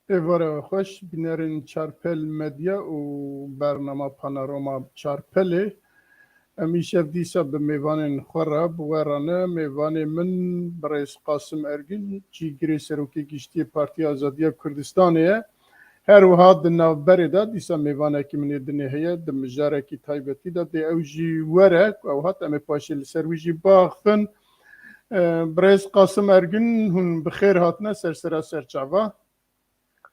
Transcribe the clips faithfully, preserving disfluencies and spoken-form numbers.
Êvara we xweş, bînerên Çarpel Medya û bernama Panorama Çarpelê. Em îşev dîsa bi mêvanên xwe re bi we re ne. Mêvanê min birêz Qasim Ergin, cîgirê Serokê Giştî yê Partiya Azadiya Kurdistanê ye. Her wiha di navberê de dîsa mêvanekî min ê dinê heye, di mijarekî taybetî de dê ew jî were, ku ew hat em ê paşê li ser wî jî biaxivin. Birêz Qasim Ergin, hûn bi xêr hatine ser sera serçava.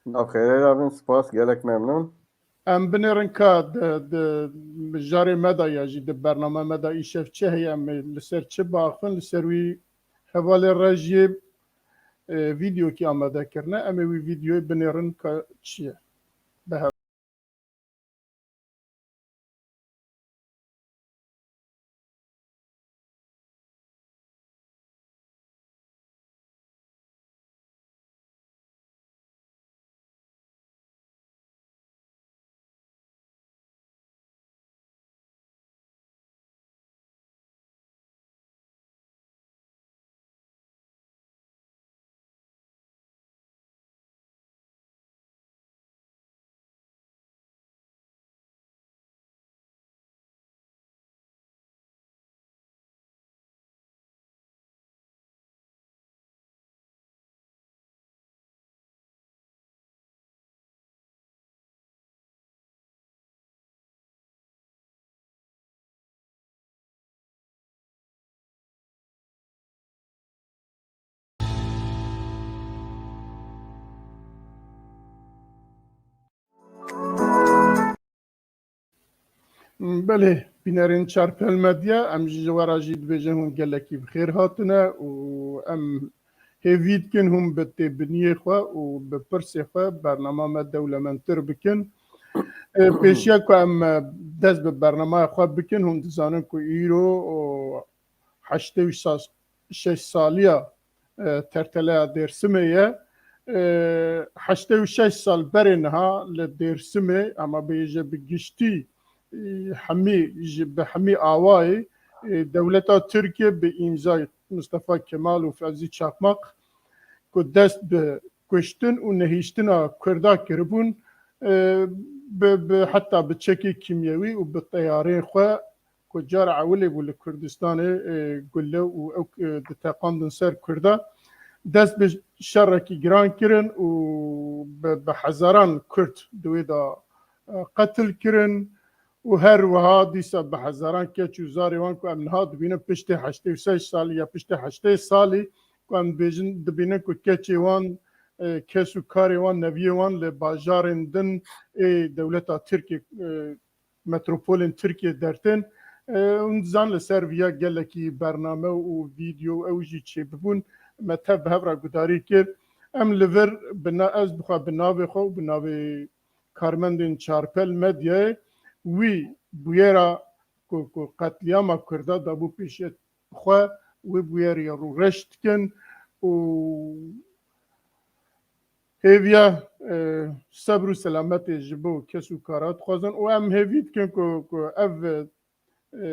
Nav xêrê de bin, spas, gelek memnûn. Em binêrin ka di, di mijarê me de ya jî di bername me de îşev çi heye, em ê li ser çi biaxivin, li ser wî hevalê rejiyê, e, vîdeokî amade kirine. Em ê wî vîdeoyê binêrin ka çi ye. Bi hev- Belê, bînerên Çarpel Medya, em jî ji we re jî dibêjin hûn gelekî bi xêr hatine û em hêvî dikin hûn bi têbiniyê xwe û bi pirsê xwe bernama me dewlemendtir bikin. Ê, pêşiya ku em, e, dest bi bernamaya xwe bikin, hûn dizanin ku îro, o, heştê û şeş saliya, e, Terteleya Dêrsimê ye. E, heştê û şeş sal berê niha li Dêrsimê, ama bêje bi giştî, e, hemî ji, bi hemî awayê, e, dewleta Tirkiye bi îmzayê Mustafa Kemal û Fevzî Çakmak ku dest bi kuştin û nehîştina Kurda kiribûn, e, bi, bi, heta bi çekê kîmyewî û bi teyarên xwe ku cara ewilê bû li Kurdistanê, e, gulle û ew, e, diteqandin ser Kurda, dest bi şerekî giran kirin û bi, bi hezaran Kurd di wê de, e, qetil kirin û her wiha dîsa bi hezaran keç û zarê wan ku em niha dibînin piştê heştê û şeş salî ya piştê heştê salî ku em dibêjin, dibînin ku keçê wan, e, kes û karê wan, neviyê wan li bajarên din ê dewleta Tirkiyê, e, metropolên Tirkiyê dertên. E, hûn dizan li ser viya gelekî bername û vîdeo ew jî çêbibûn. Me tev bi hev re gudarî kir. Em li vir bi na-, ez bi xwe bi navê xwe û bi navê karmendên Çarpel Medyayê wî bûyera ku, ku qetlîama Kurda dabû pêşiya xwe, wê bûyerê rûreş dikin û hêviya, e, sebr û selametê ji bo kes û kara dixwazin û em hêvî dikin ku, ku ev, e,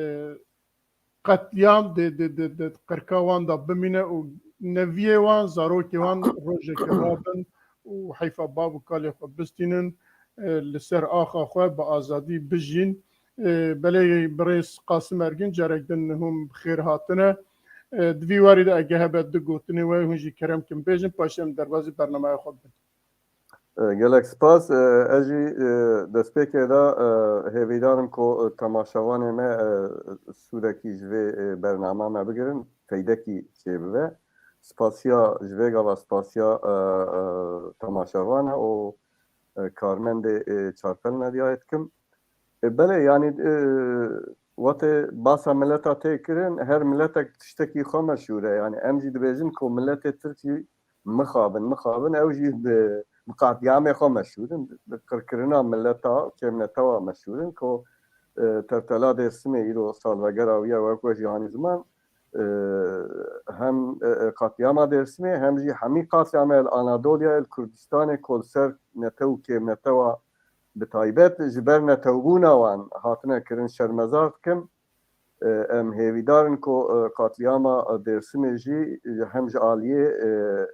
qetlîam di, di, di, di qirka wan de bimîne û neviyê wan, zarokê wan rojekê rabin û heyfa bav û kalê xwe bistînin, e, li ser axa xwe bi azadî bijîn. E, belê birêz Qasim Ergin, carek din hûn bi xêr hatine. E, di vî warî de ege hebe du gotinê we hûn jî kerem kin bêjin, paşê em derbazî bernameya xwe bibin. E, gelek spas. E, ez jî, e, destpêkê de, e, hêvîdar im ku, e, temaşevanê me, e, sûdekî ji vê, e, bernama me bigirin, feydekî çêbibe. Spasiya ji vê gava spasiya, e, e, temaşevana û, e, karmendê, e, Çarpel Medyayê dikim. E, belê, yanî, e, wextê basa mileta tê kirin, her miletek tiştekî xwe meşhûr e. Yanî em jî dibêjin ku miletê Tirk jî mixabin, mixabin, ew jî bi, bi qetlîamê xwe meşhûr in, bi qirkirina mileta, kêmnetewa meşhûr in ku, e, Tertela Dêrsimê îro salvegera wî ye, wek we jî hanî ziman, e, hem, e, e, qetlîama Dêrsimê, hem jî hemî qetlîamê li Anadoliyayê, li Kurdistanê ku li ser netew û kêmnetewa bi taybet ji ber netewbûna wan hatine kirin, şermezar dikim. E, em hêvîdar in ku, e, qatliyama Dêrsimê jî hem ji aliyê, e,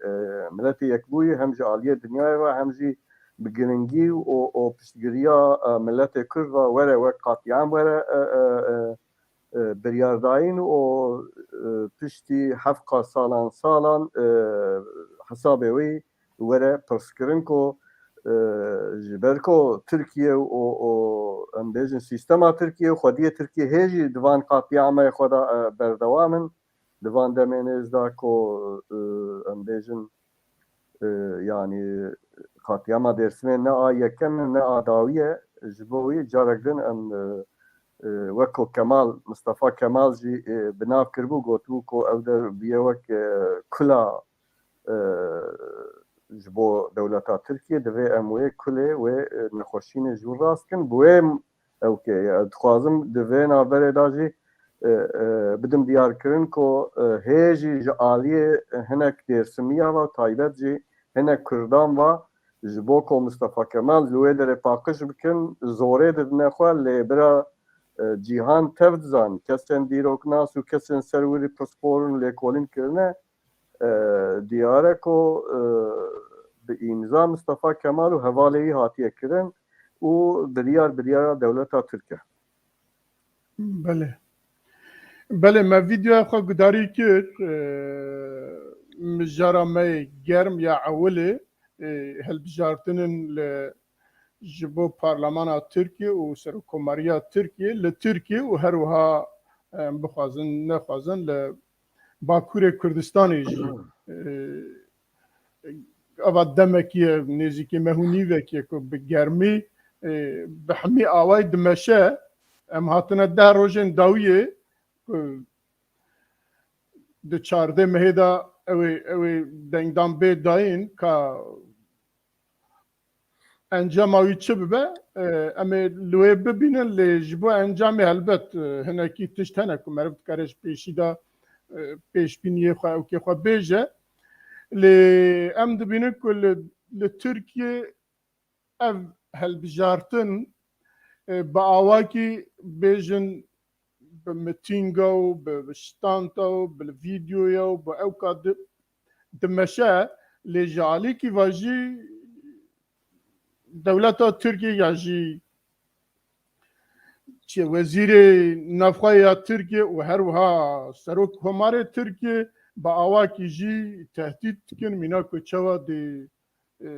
e, Miletê Yekbûyî, hem ji aliyê dinyayê ve, hem jî bi giringî û, û piştgiriya, e, miletê Kurd ve were wek qatliyam were, e, e, e, e, biryardayîn û, e, piştî heft qas salan, salan, e, hesabê wî were pirskirin ku, e, ji ber ku Tirkiye û, û em bêjin sîstema Tirkiye û xwediyê Tirkiye hê jî di van qatliamê xwe de, e, berdewam in. Di van demê nêz de ku, e, em bêjin, e, yanî qatliama Dêrsimê ne a yekem e, ne a dawî ye. Ji bo wî carek din em, e, e, wek ku Kemal, Mistefa Kemal jî, e, bi nav kiribû, gotibû ku ew der bûye wek, e, kula, e, ji bo dewleta Tirkiye, divê em wê kulê, wê, e, nexweşînê ji wir rast kin. Bi wê ewkê, e, dixwazim di vê navberê de jî, e, e, bidim diyarkirin ku, e, hê jî ji aliyê hinek Dêrsimiya ve, taybet jî hinek Kurdan ve, ji bo ku Mistefa Kemal li wê derê paqij bikin, zorê didine xwe, lê bira, e, cîhan tev dizan, kesên dîroknas û kesên ser wirî pisporin lêkolîn kirine, e, diyar e ku, e, bi îmza Mistefa Kemal û hevalê wî hatiye kirin û biryar biryara dewleta Tirk e. Belê. Belê, me vîdeoya xwe gudarî kir, e, mijara me yê germ ya ewilê, e, hilbijartinên li, ji bo Parlemana Tirkiye û Serokkomariya Tirkiye li Tirkiye û her wiha, em bixwazin nexwazin, li Bakurê Kurdistanê jî, e, ava demekî ye, nêzîkî meh û nîvekî ye ku bi germî, e, bi hemî awayî dimeşe. Em hatine deh rojên dawiyê ku di çardeh mehê de ew ê, ew ê dengdan bê dayîn ka encama wî çi bibe, e, em ê li wê bibînin, lê ji bo encamê helbet, e, hinekî tişt hene ku meriv dikare ji pêşî de, e, pêşbîniyê xwe, ewkê xwe bêje. Lê em dibînin ku li, li Tirkiye ev hilbijartin, e, bi awakî bêjin bi mitînga û bi, bi ştanta û bi vîdeoya û bi ewka di, dimeşe, lê ji alîkî ve jî dewleta Tirkiye ya jî çi wezîrê navxwe ya Tirkiye û her wiha serok komarê Tirkiye bi awakî jî tehdît dikin, mîna ku çawa dê, e,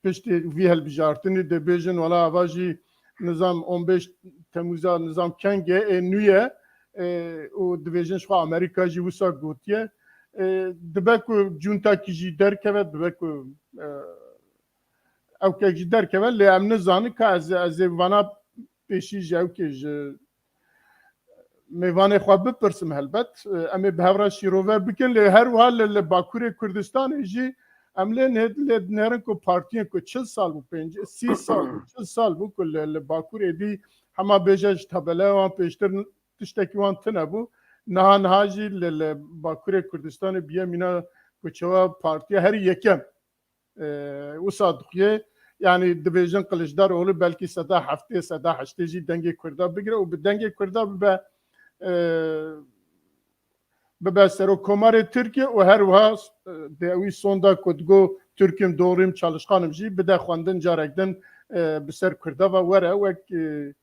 piştî vî hilbijartinê dê bêjin, wela ava jî nizam on beş Temûza nizam keng e, ê nû ye, e, û dibêjin ji xwe Amerîka jî wisa gotiye. E, dibe ku cuntakî jî derkeve, dibe ku, e, ewkek jî derkeve, lê em nizanin ka ez, ez ê vana pêşî ji ewkê ji mêvanê xwe bipirsim helbet. Em ê bi hev re şîrove bikin, lê her wiha li, li Bakurê Kurdistanê jî em lê nê-, lê dinêrin ku partiyên ku çil sal bû, pêncî, sî sal bû, çil sal bû ku li, li Bakurê dî hema bêje ji tabeleya wan pêştir tiştekî wan tune bû. Niha niha jî li, li Bakurê Kurdistanê bûye mîna ku çawa partiya herî yekem, e, wisa dixuye. Yanî dibêjin Kiliçdaroglu belkî seda heftê, seda heştê jî dengê Kurda bigire û bi dengê Kurda bibe, e, bibe serokkomarê Tirkiye û her wiha, e, dê wî sonda ku digo Türk'üm, doğruyum, çalışkanım jî bide xwendin, carek din, e, bi ser Kurda ve were wek, e,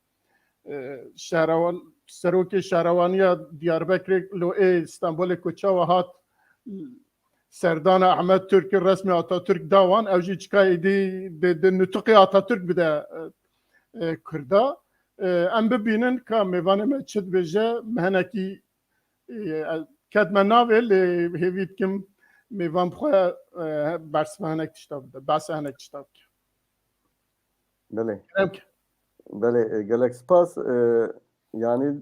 e, şehrewan, serokê şehrewaniya Diyarbekirê lo ê Stenbolê ku çawa hat, serdana Ahmet Türk'ü resmê Atatürk da wan, ew jî çika êdî di, di nutqê Atatürk bide, e, e, Kurda. E, em bibînin ka mêvanê me çi dibêje, me hinekî, e, ket me navê, lê hêvî dikim mêvan bi xwe, e, bersiva hinek tişta bide, behsa hinek tişta bike. Belê. Kerem ke. Belê, e, gelek spas. E, yanî,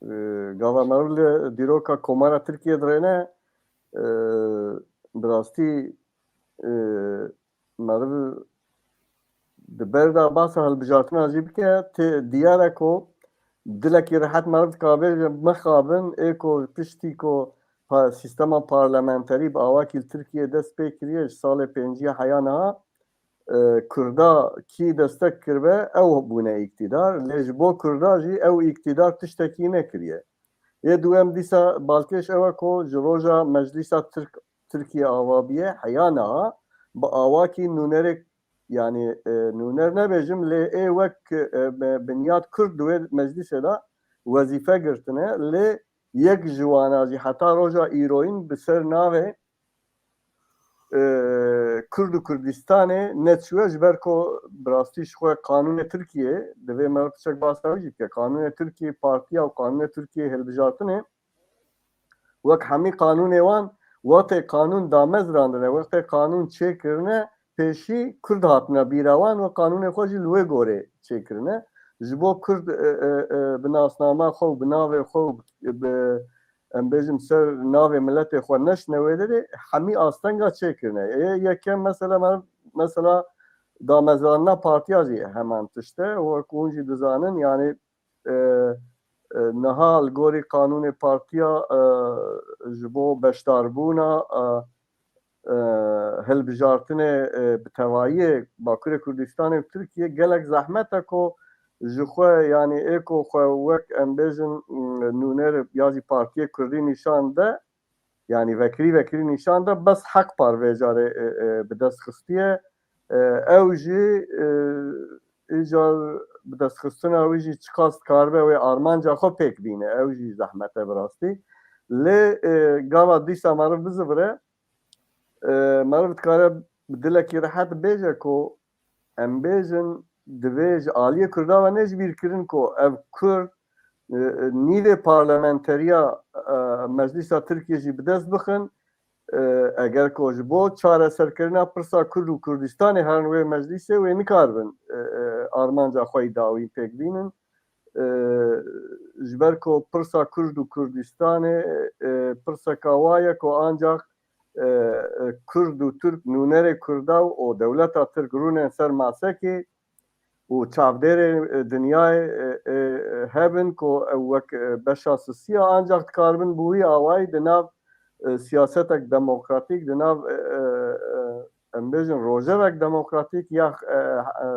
e, gava meriv li dîroka Komara Tirkiye dirêne, e, bi rastî, e, meriv di ber de behsa hilbijartina jî bike, tê diyar e ku dilekî rehet meriv dikare bêje, mixabin, ê ku piştî ku pa-, sîstema parlamenterî bi awakî li Tirkiye dest pê kiriye, ji salê pêncî heya niha, e, Kurda kî destek kiribe, ew bûne îktîdar. Lê ji bo Kurda jî ew îktîdar tiştekî nekiriye. Yê duwem dîsa balkêş ew e ku ji roja Meclîsa Tirk, Tirkiye ava bûye, heya niha bi awakî nûnerê, yanî, e, nûner nebêjim, lê ê wek, e, bi-, binyat Kurd di wê meclîsê de wezîfe girtine, lê yek ji wana jî heta roja îroyîn bi ser navê, e, Kurd û Kurdistanê neçûye, ji ber ku bi rastî ji xwe qanûnê Tirkiyê, divê me piçek basa wî jî bike. Qanûnê Tirkiyê partiya û qanûnê Tirkiyê hilbijartinê wek hemî qanûnê wan, wextê qanûn damezrandine, wextê qanûn çêkirine, pêşî Kurd hatine bîra wan û qanûnê xwe jî li wê gorê çêkirine. Ji bo Kurd, e, e, e, bi nasnama xwe û bi navê xwe û bi, em bêjim, ser navê miletê xwe neşine wê derê, hemî astenga çêkirine. Ê yekem mesela, me-, mesela damezrandina partiya jî heman tişt e. Wek hûn jî dizanin, yanî, e, e, niha li gorî qanûnê partiya, e, ji bo beşdarbûna, e, e, hilbijartinê, e, bi tevayiyê Bakurê Kurdistanê û Tirkiye gelek zehmet e ku ji xwe, yanî ê ku xwe wek, em bêjin, m, nûner ya jî partiyê Kurdî nîşan de, yanî vekirî vekirî nîşan de, bes Hek Par vê carê, e, e, bi dest xistiye. E, ew jî, e, îcar bi destxistina wî jî çiqas dikaribe wê armanca xwe pêk bîne. Ew jî zehmet e bi rastî. Lê, e, gava dîsa meriv bizivire, e, meriv dikare bi dilekî rehet bêje ku, em bêjin, divê ji aliyê Kurda ve ne ji bîr kirin ku ev Kurd, e, e, nîvê parlamenteriya, e, Meclîsa Tirkiye jî bi dest bixin, e, eger ku ji bo çareserkirina pirsa Kurd û Kurdistanê herin wê meclîsê, wê nikaribin, e, e, armanca xwe yî dawîn pêk bînin. E, ji ber ku pirsa Kurd û Kurdistanê, e, pirseka wa ye ku ancak, e, e, Kurd û Tirk, nûnerê Kurda û dewleta Tirk rûnên ser masekê û çavdêrê, e, dinyayê, e, e, hebin ku ew wek, e, beşa sisiya ancak dikaribin bi wî awayî di nav, e, siyasetek demokratîk, di nav, e, e, e, em bêjin rojevek demokratîk ya, e, e,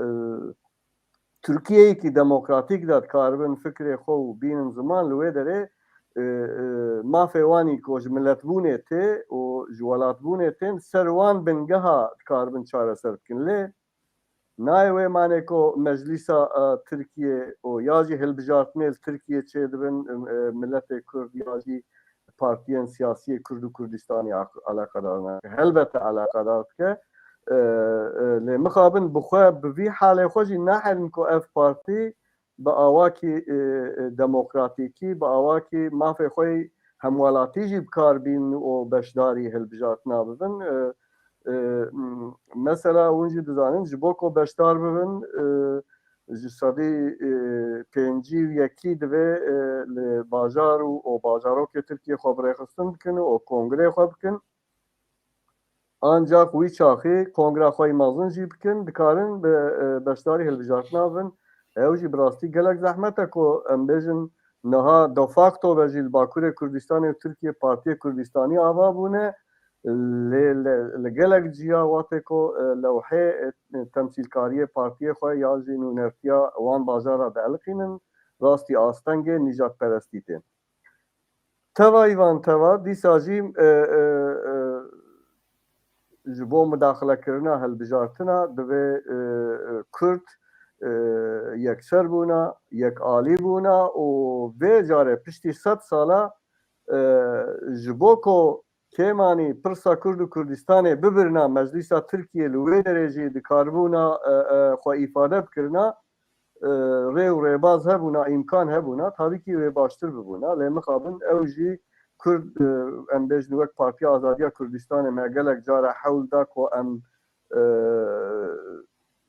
e, Tirkiyeyekî demokratîk de dikaribin fikrê xwe û bînin ziman, li wê derê, e, e, mafê wanî ku ji miletbûnê tê û ji welatbûnê tên ser wan bingeha dikaribin çareser bikin. Lê nayê wê manê ku meclîsa, e, Tirkiye û ya jî hilbijartinê li Tirkiye çêdibin, e, miletê Kurd ya jî partiyên siyasiyê Kurd û Kurdistanê aq-, eleqedar nake. Helbete eleqedar dike. E, e, lê mixabin bi xwe, bi vî halê xwe jî naherin ku ev partî bi awakî, e, e, demokratîkî, bi awakî mafê xwe yî hemwelatî jî bi kar bînin û beşdarî hilbijartina bibin. E, e, m-, mesela hûn jî dizanin, ji bo ku beşdar bibin, e, ji sedî, e, pêncî û yekî divê, e, li bajar û, û bajarokê Tirkiye xwe bi rêxistin bikin û kongrê xwe bikin. Ancak wî çaxî kongra xwe yî mezin jî bikin, dikarin bi, e, beşdarî hilbijartina bin. Ew jî bi rastî gelek zehmet e ku em bêjin niha de facto ve jî li Bakurê Kurdistanê û Tirkiye Partiyê Kurdistanî ava bûne. Lê li, li gelek ciya wextê ku, e, lewhê, e, temsîlkariyê partiyê xwe ya jî nûnertiya wan bajara dieliqînin, rastî astengê nîjadperestî tên. Teva îvan teva, dîsa jî, e, e, e, ji bo mudaxilekirina hilbijartina divê, e, e, Kurd, e, yekser bûna, yekalî bûna û vê carê piştî sed sala, e, ji bo ku kêmanî pirsa Kurd û Kurdistanê bibirina meclîsa Tirkiye li wê derê jî dikaribûna, e, e, xwe îfade bikirina, e, rê û rêbaz hebûna, îmkan hebûna, tabî kî wê baştir bibûna. Lê mixabin ew jî Kurd, e, em bêjin wek Partiya Azadiya Kurdistanê me gelek cara hewl da ku em, e,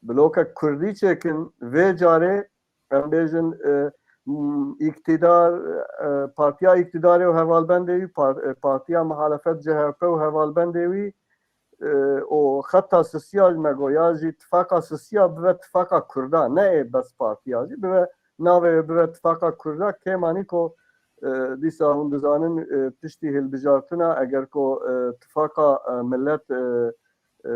blokek Kurdî çêkin. Vê carê em bêjin, e, m-, îktidar, e, partiya îktidarê û hevalbendê wî, par-, e, partiya muhalefet C H P û hevalbendê wî, e, û xeta sisiya me got, ya jî tifaqa sisiya bibe tifaqa Kurda, ne ê bes partiya jî bibe, navê wê bibe tifaqa Kurda, kêmanî ku, e, dîsa hûn dizanin, e, piştî hilbijartina, eger ku, e, tifaqa, e, millet, e, e,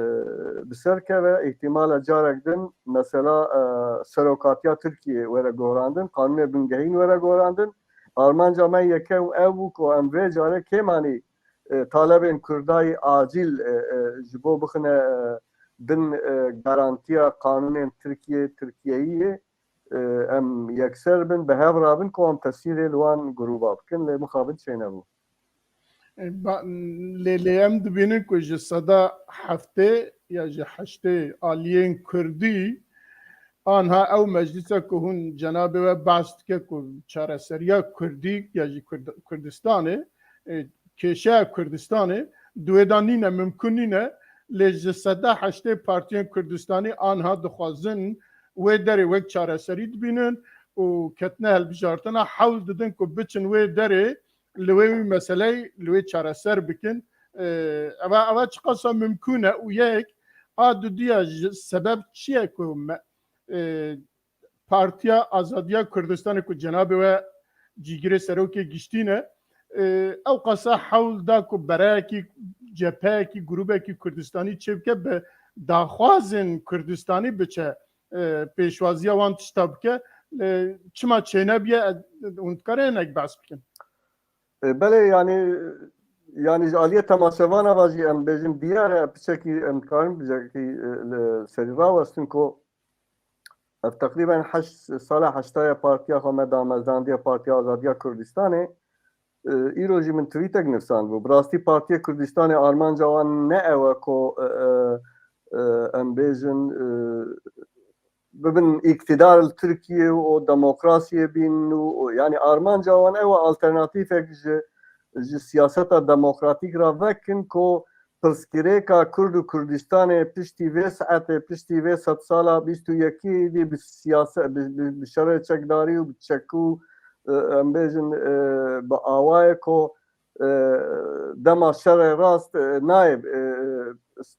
bi ser keve, îhtimale carek din mesela, e, serokatiya Tirkiyê were guhrandin, qanûnê bingehîn were guhrandin. Armanca me yekem ew bû ku em vê carê kêmanî, e, talebên Kurdayî acîl, e, e, ji bo bixine, e, bin, e, garantiya qanûnên Tirkiye, Tirkiyeyî, e, em yekser bin, bi hev rabin ku em tesîrê li wan grûba bikin, lê mixabin çênebû. E, ba-, lê, lê em dibînin ku ji seda heftê ya ji heştê aliyên Kurdî anha ew meclîsa ku hûn cenabê we behs dike ku çareseriya Kurdî ya jî Kurd-, Kurdistanê, e, kêşeya Kurdistanê di wê de nîne, mimkun nîne, lê ji seda heştê partiyên Kurdistanî anha dixwazin wê derê wek çareserî dibînin û ketine hilbijartina hewl didin ku biçin wê derê li wê wî meseleyê li wê çareser bikin. E, eva, eva çiqasa mimkun e û yek a dudiya ji sebeb çi ye ku me, e, Partiya Azadiya Kurdistanê ku cenabê we cîgirê serokê giştî ne, e, ew qasa hewl da ku bereyekî, cepheyekî, grûbekî Kurdistanî çêbike bi daxwazên Kurdistanî biçe, e, pêşwaziya wan tişta bike. E, çima çênebiye, e, hûn dikarin hinek behs bikin? E, belê, yanî, yanî ji aliyê temaşevana ve jî em bêjin diyar e, piçekî em dikarin piçekî, e, li serî rawestin ku ev teqrîben heşt sala heşta ye partiya xwe me damezrandiye, Partiya Azadiya Kurdistanê. E, îro jî min tweetek nivsandibû. Bi rastî Partiyê Kurdistanê armanca wan ne ew e ku, e, e, e, em bêjin, e, bibin îktidar li Tirkiye û demokrasiyê bînin û, û, yanî armanca wan ew e alternatîfek ji, ji siyaseta demokratîk re vekin ku pirsgirêka Kurd û Kurdistanê piştî vê saetê, piştî vê sedsala bîst û yekî dî bi siyase-, bi, bi, bi şerê çekdarî û bi çekû, e, em bêjin, e, bi awayê ku, e, dema şerê rast, e, nayê, e,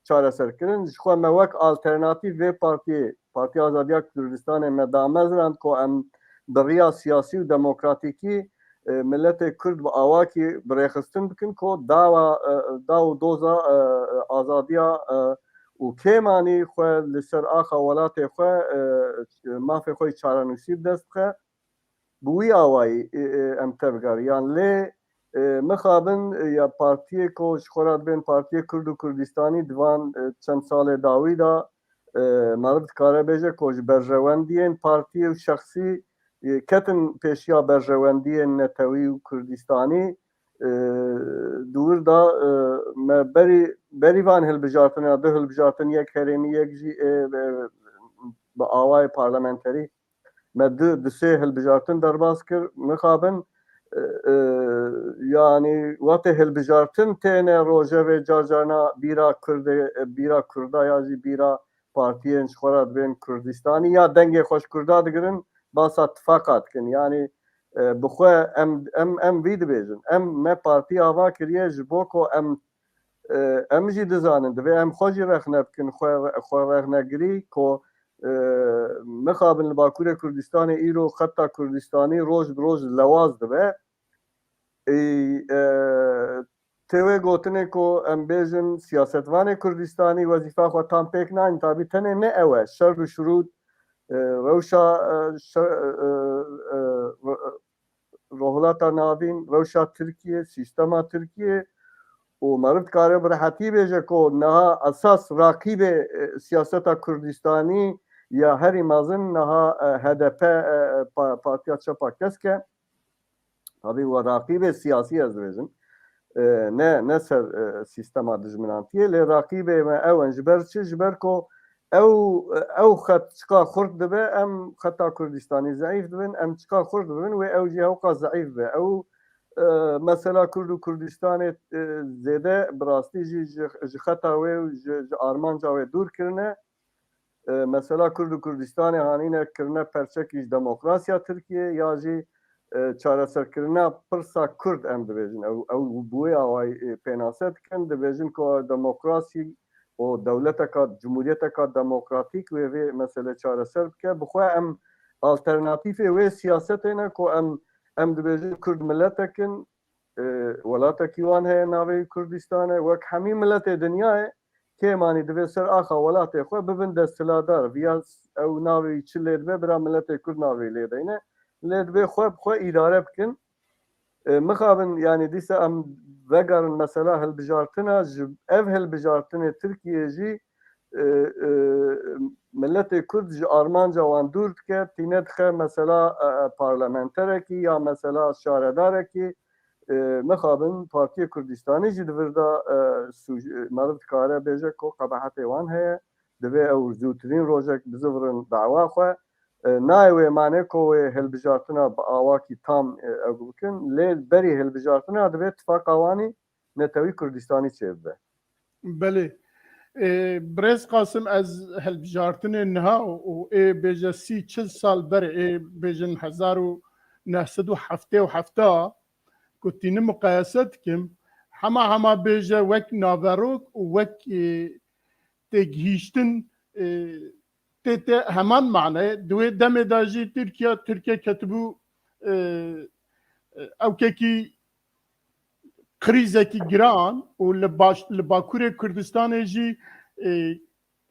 çareserkirin. Ji xwe me wek alternatîf vê partiyê, Partiya Azadiya Kurdistanê me damezrand ku em bi riya siyasî û demokratîkî, e, miletê Kurd bi awakî birêxistin bikin ku dawa, e, daw û doza, e, azadiya, e, û kêmanî xwe li ser axa welatê xwe, e, mafê xwe yî çarenûsî bi dest bixe. Bi wî awayî, e, e, em tevgeriyan. Lê, e, mixabin, e, ya partiyê ku ji xwe re dibên Partiyê Kurd û Kurdistanî di van, e, çend salê dawî de, e, meriv dikare bêje ku ji berjewendiyên partiyê û şexsî, e, ketin pêşiya berjewendiyên netewî û Kurdistanî, e, di wir de, e, me berî, berî van hilbijartinan, du hilbijartin, yek herêmî, yek jî, e, e, bi awayê parlamenterî, me du, du sê hilbijartin derbas kir, mixabin, e, e, yanî wextê hilbijartin têne rojevê car carna bîra Kurdê, bîra Kurda ya jî bîra partiyên ji xwe re dibên Kurdistanî ya dengê xwe ji Kurda digirin, basa tifaqa dikin. Yanî, e, bi xwe em, em, em vî dibêjin. Em me partî ava kiriye ji bo ku em, e, em jî dizanin, divê em xwe jî rexne bikin, xwe, xwe rexnegirî ku, e, mixabin li Bakurê Kurdistanê îro xeta Kurdistanî roj bi roj lewaz dibe. Ê, e, tê wê gotinê ku em bêjin siyasetvanê Kurdistanî wezîfa xwe tam pêk nayîn, tabî tenê ne ew e. Şer û şirût, e, rewşa, e, şer, e, e, e, Rohilata Navîn, rewşa Tirkiye, sîstema Tirkiye û meriv dikare bi rehetî bêje ku niha esas raqîbê, e, siyaseta Kurdistanî ya herî mezin niha, e, H D P, e, pa-, Partiya Çepa Kesk e. Tabî we raqîbê siyasî ez dibêjim. E, ne, ne ser, e, sîstema dijminantiyê, lê raqîbê me ew in. Ji ber çi? Ji ber ku ew, ew xet çiqa xurt dibe, em xeta Kurdistanî zeîf dibin, em çiqa xurt dibin, wê ew jî hewqa zeîf be. Ew, e, mesela Kurd û Kurdistanê, e, zêde bi rastî jî ji, ji xeta wê û ji, ji armanca wê dûr kirine. E, mesela Kurd û Kurdistanê hanîne kirine perçekî ji demokrasiya Tirkiye ya jî, e, çareserkirina pirsa Kurd em dibêjin. Ew, ew bi wê awayî, e, pênase dikin, dibêjin ku demokrasî û dewleteka, cumhuriyeteka demokratîk wê vê mesele çareser bike. Bi xwe em alternatîfê wê siyasetê ne ku em, em dibêjin Kurd miletek in, e, welatekî wan heye navê Kurdistan e, wek hemî miletê dinyayê kêmanî divê ser axa welatê xwe bibin desthilatdar. Viya s-, ew navê wî çi lê dibe, bira miletê Kurd navê wî lê deyne. Lê divê xwe bi xwe îdare bikin. E, mixabin, yanî dîsa em vegerin mesela hilbijartina, ji ev hilbijartinê Tirkiye jî, e, e, miletê Kurd ji armanca wan dûr dike, tîne dixe mesela, e, e, parlamenterekî ya mesela şaredarekî, e, mixabin Partiya Kurdistanê jî di vir de, e, sûc-, e, meriv dikare bêje ku qebehetê wan heye, divê ew zûtirîn rojek bizivirin dawa xwe. E, nayê wê mane ku wê hilbijartina bi awakî tam, e, ew bikin, lê berî hilbijartina divê tifaqa wanî netewî Kurdistanî çêbibe. Belê. E, Birêz Qasim, ez hilbijartinê niha û ê bêje sî çil sal berê, ê bêjin hezar û neh sed û heftê û heft ku tînim muqayese dikim, hema hema bêje wek naverok û wek, e, têgihîştin, e, tê te heman maneyê. Di wê demê de jî Tirkiye, Tirkiye ketibû, e, e, ewkekî krîzekî giran û li baş-, li Bakurê Kurdistanê jî, e,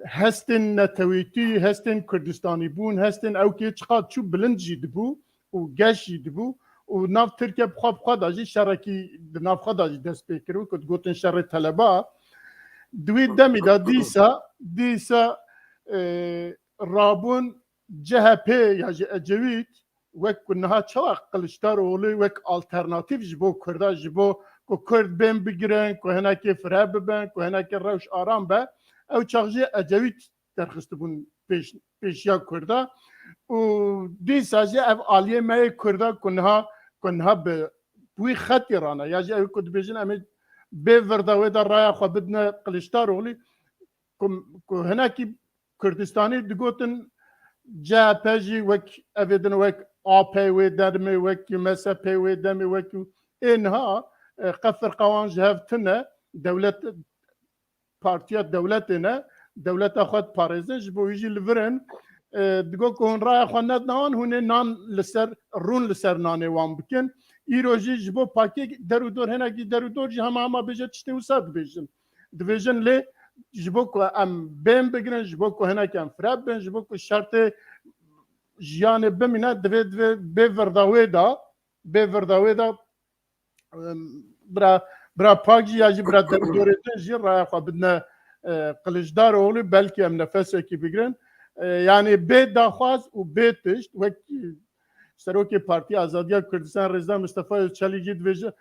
hestên netewîtî, hestên Kurdistanîbûn, hestên ewkê çiqas çû bilind jî dibû û geş jî dibû û nav Tirkiye bi xwe, bi xwe de jî şerekî di nav xwe de jî dest pê kiribû ku digotin şerê teleba. Di wî demî de dîsa, dîsa, e, rabûn C H P ya jî Ecewît wek ku niha çawa Kiliçdaroglu wek alternatîf ji bo Kurda, ji bo ku Kurd bên bigirin, ku hinekê fire bibin, ku hinekê rewş aram be, ew çax jî Ecewît derxistibûn pêş, pêşiya Kurda. Û dîsa jî ev aliyê me yê Kurda ku niha, ku niha bi wî xetî rane, ya jî ew ku dibêjin em ê bê virda wê de raya xwe bidine Kiliçdaroglu, ku, ku hinekî Kurdistanî digotin C H P jî wek evê din, wek A P wê demê, wek M S P wê demê, wek ê niha, e, qe firqa wan ji hev tune, dewlet, partiya dewletê ne, dewleta xwe diparêzin, ji bo wî jî li vir in, e, digo ku hûn raya xwe nedine wan, hûn ê nan li ser, rûn li ser nanê wan bikin. Îro jî ji bo pakê der û dor, hinekî der û dor jî hema hema bêje tiştê wisa dibêjin. Dibêjin lê ji bo ku em bên bigirin, ji bo ku hinek em fire bibin, ji bo ku şertê jiyanê bimîne, divê, divê bê virda wê de, bê virda wê de, em, bira, bira Pak jî ya jî bira Dewdorê din jî raya xwe bidine, e, Kiliçdaroglu, belkî em nefesekî bigirin. E, yanî bê daxwaz û bê tişt, wek Serokê Partiya Azadiya Kurdistan Rêzdar Mistefa Özçelî jî dibêje,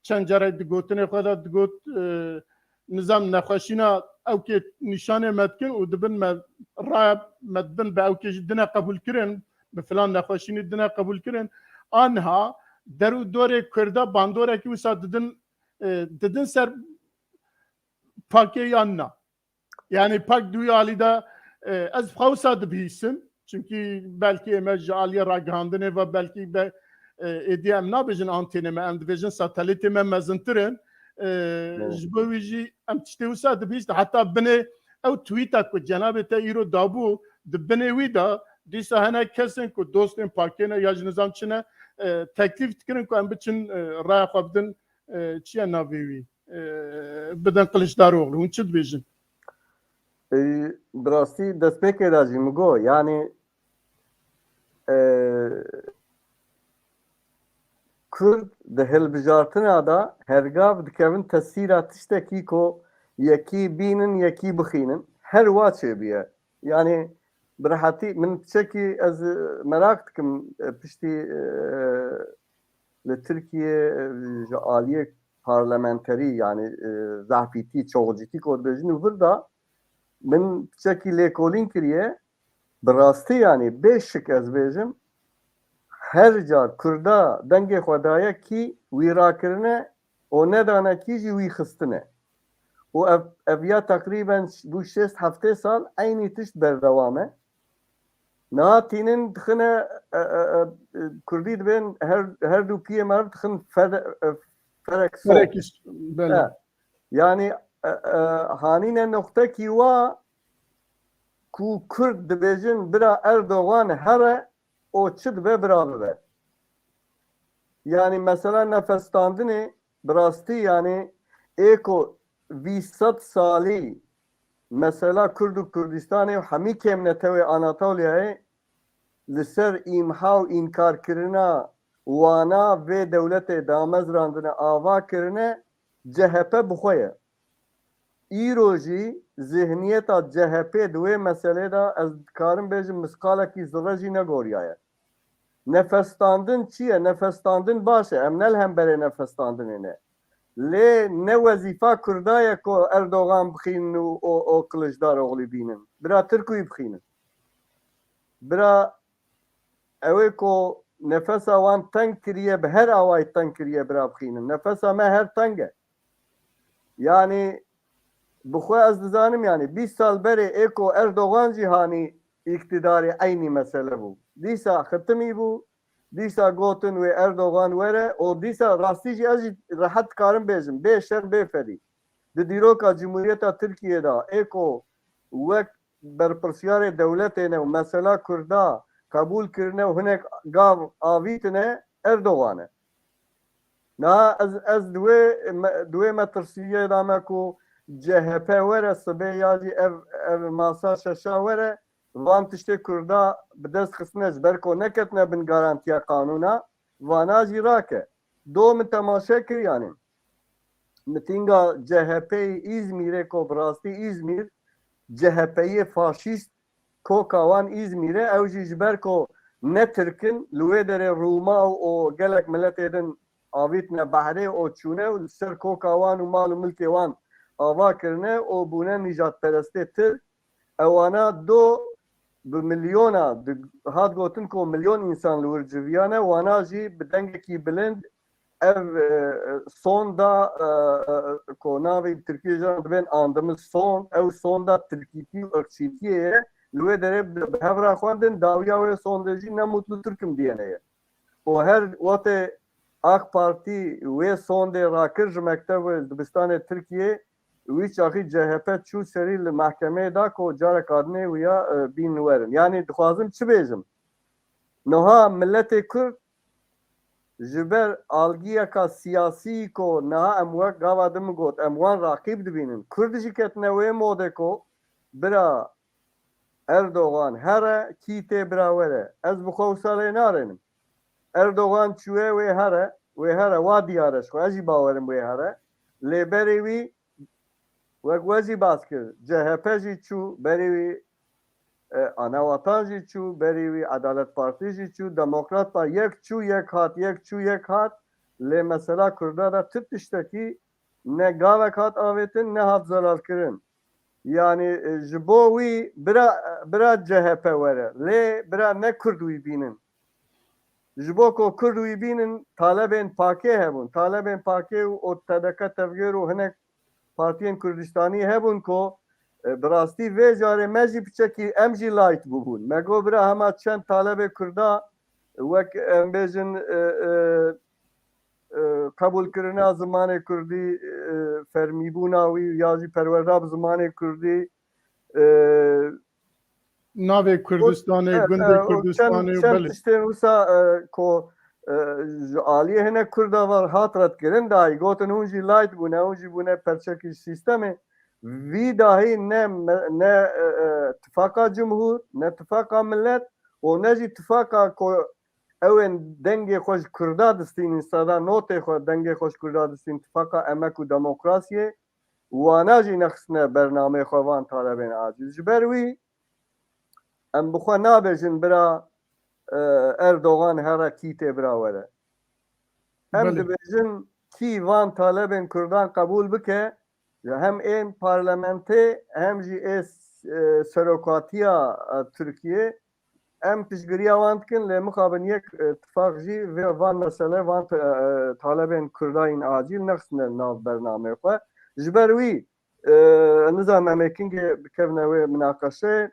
çend carek di gotinê xwe de digot, e, nizam nexweşîna ewkê nîşanê me dikin û dibin me raya me dibin bi ewkê jî dine qebûlkirin, bi filan nexweşînî dine qebûlkirin. Aniha der û dorê Kurda bandorekî wisa didin, e, didin ser Pakê yan na. Yani Pak di wî alî de, e, ez bi xwe wisa dibihîsim. Çimkî belkî ême ji aliyê ragihandinê ve belkî be, e, êdî em nabêjin antênê me, em dibêjin satelîtê me mezintir in. E, Evet. Ji bo wî jî em tiştê wisa dibihîstin. Heta binê ew tweeta ku cenabê te îro dabû, di binê wî de dîsa hinek kes in ku dostên Pakê ne ya ji nizam çi ne, e, teklîf dikirin ku em biçin, e, raya xwe bidin, e, çi ye navê wî? E, bidin Kiliçdaroglu. Hûn çi dibêjin? E, bi rastî destpêkê de jî min got, yanî, e, Kurd di hilbijartina de hergav dikevin tesîra tiştekî ku yekî bînin, yekî bixînin. Her wa çêbûye. Yanî bi rehetî min piçekî ez, e, meraq dikim, e, piştî, e, li Tirkiye, e, ji aliyê parlamenterî, yanî, e, zehfîtî, çoxcîtî ku dibêjin û vir de min piçekî lêkolîn kiriye. Bi rastî, yanî bê şik ez bêjim, her car Kurda dengê xwe daye kî wî rakirine û nedane kî jî wî xistine. Û ev, ev ya teqrîben bû şêst heftê sal eynî tişt berdewam e. Niha tînin dixine, e, e, e, Kurdî dibên her, her du piyê meriv dixin fede-, e, ferek sof. Ferek is-, belê. E, yanî, e, e, hanîne noqtekî wa ku Kurd dibêjin bira Erdogan here, o çi dibe bira bibe. Yanî mesela nefesstandinê bi rastî, yanî ê ku vî sed salî mesela Kurd û Kurdistanê û hemî kêmnetewê Anatoliyayê li ser îmha û înkarkirina wana vê dewletê damezrandine, ava kirine, C H P bi xwe ye. Îro jî zihniyeta C H P di wê meselê de ez dikarim bêjim misqalekî zirre jî negoriyaye. Nefesstandin çi ye? Nefesstandin baş e. Em ne li hemberê nefesstandinê ne. Lê ne wezîfa Kurda ye ku Erdogan bixînin û o, o Kiliçdaroglî bînin. Bira Tirk wî bixînin. Bira ew ê ku nefesa wan teng kiriye, bi her awayî teng kiriye, bira bixînin. Nefesa me her teng e. Yanî bi xwe ez dizanim, yanî bîst sal berê ê ku Erdogan jî hanî îktidarê eynî mesele bû. Dîsa xitimî bû, dîsa gotin wê Erdogan were û dîsa rastî jî ez jî rehet dikarim bêjim, bê şerm bê ferî. Di dîroka Cumhuriyeta Tirkiyê de ê ku wek berpirsiyarê dewletê ne û mesela Kurda qebûl kirine û hinek gav avîtine Erdogan e. Niha ez, ez di wê me-, di wê metirsiyê de me ku C H P were sibê ya jî ev, ev masa şeşa were, van tiştê Kurda bi dest xistine ji ber ku neketine bin garantiya qanûna, vana jî rake. Do min temaşe kir, yanî mitînga C H P'yê Îzmîrê ku bi rastî Îzmîr C H P'yê faşîst koka wan Îzmîrê, ew jî ji ber ku ne Tirk in, li wê derê Rûma û, û gelek miletê din avîtine behrê û çûne û li ser koka wan û mal û milkê wan ava kirine û bûne nîjadperestê Tirk. Ewana do bi milyona, di-, hat gotin ku milyon însan li wir civiyane, wana jî bi dengekî bilind ev, e, sonda, e, e, ku navê Tirkiyê jî dibên andimiz sond, ew sonda tirkîtî û irqçîtiyê ye, li wê derê bi, bi hev re xwendin, dawiya wê sondê jî ne Mutlu Türk'üm diyene ye. Û her wextê AK Partî wê sondê rakir ji mekteb û dibistanê Tirkiyê, wî çaxî C H P çû serî li mehkemeyê da ku careka dinê wîya, e, bîn werin. Yanî dixwazim çi bêjim? Niha miletê Kurd ji ber algiyeka siyasî ku niha em wek gava din min got, em wan raqîb dibînin. Kurd jî ketine wê modê ku bira Erdogan here, kî tê bira were. Ez bi xwe wisa lê narênim. Erdogan çûye wê here, wê here, wa diyar e ji xwe. Ez jî bawerim wê here. Lê berê wî, wek we jî bas kir, C H P jî çû, berê wî, e, Anawatan jî çû, berê wî Edalet Partî jî çû, Demokrat Par-, yek çû, yek hat, yek çû, yek hat. Lê mesela Kurda de tu tiştekî ne gavek hat avêtin, ne hat zelalkirin. Yanî, e, ji bo wî bira, bira C H P were. Lê bira ne Kurd wî bînin. Ji bo ku Kurd wî bînin, talebên pakê hebûn. Talebên pakê û, û T D K Tevgêr û hinek partiyên Kurdistanî hebûn ku, e, bi rastî vê carê me jî piçekî, em jî light bûbûn. Me got bira hema çend talebê Kurda wek em bêjin, e, e, e, qebûlkirina zimanê Kurdî, e, fermîbûna wî ya jî perwerda bi zimanê Kurdî, e, Navê Kurdistanê, e, gundê e, û çend, Kurdistanê û çend belê. Tiştên wisa, e, ku, e, ji aliyê hinek Kurda ve hat redkirin, dayî gotin hûn jî light bûne, hûn jî bûne perçekî sîstemê. Vî dahî ne me-, ne, e, e, tifaka cumhur, ne tifaka millet û ne jî tifaka ku ew ên dengê xwe ji Kurda distînin, seda notê xwe dengê xwe ji Kurda distîn, tifaka emek û demokrasiyê, wana jî nexistine bernameyê xwe van talebên acîl. Ji ber wî em bi xwe nabêjin bira, e, Erdogan here kî tê bira were. Em Belê. Dibêjin kî van talebên Kurdan qebûl bike, ji hem ên parlamentê hem jî ê s-, e, serokatiya, e, Tirkiyê, em piştgiriya wan dikin, lê mixabin yek, e, tifaq jî vê van mesele, van te-, e, talebên Kurda yên acîl nexistine nav bernameyê xwe. Ji ber wî, e, nizam em ê kingê bikevine wê minaqeşeyê,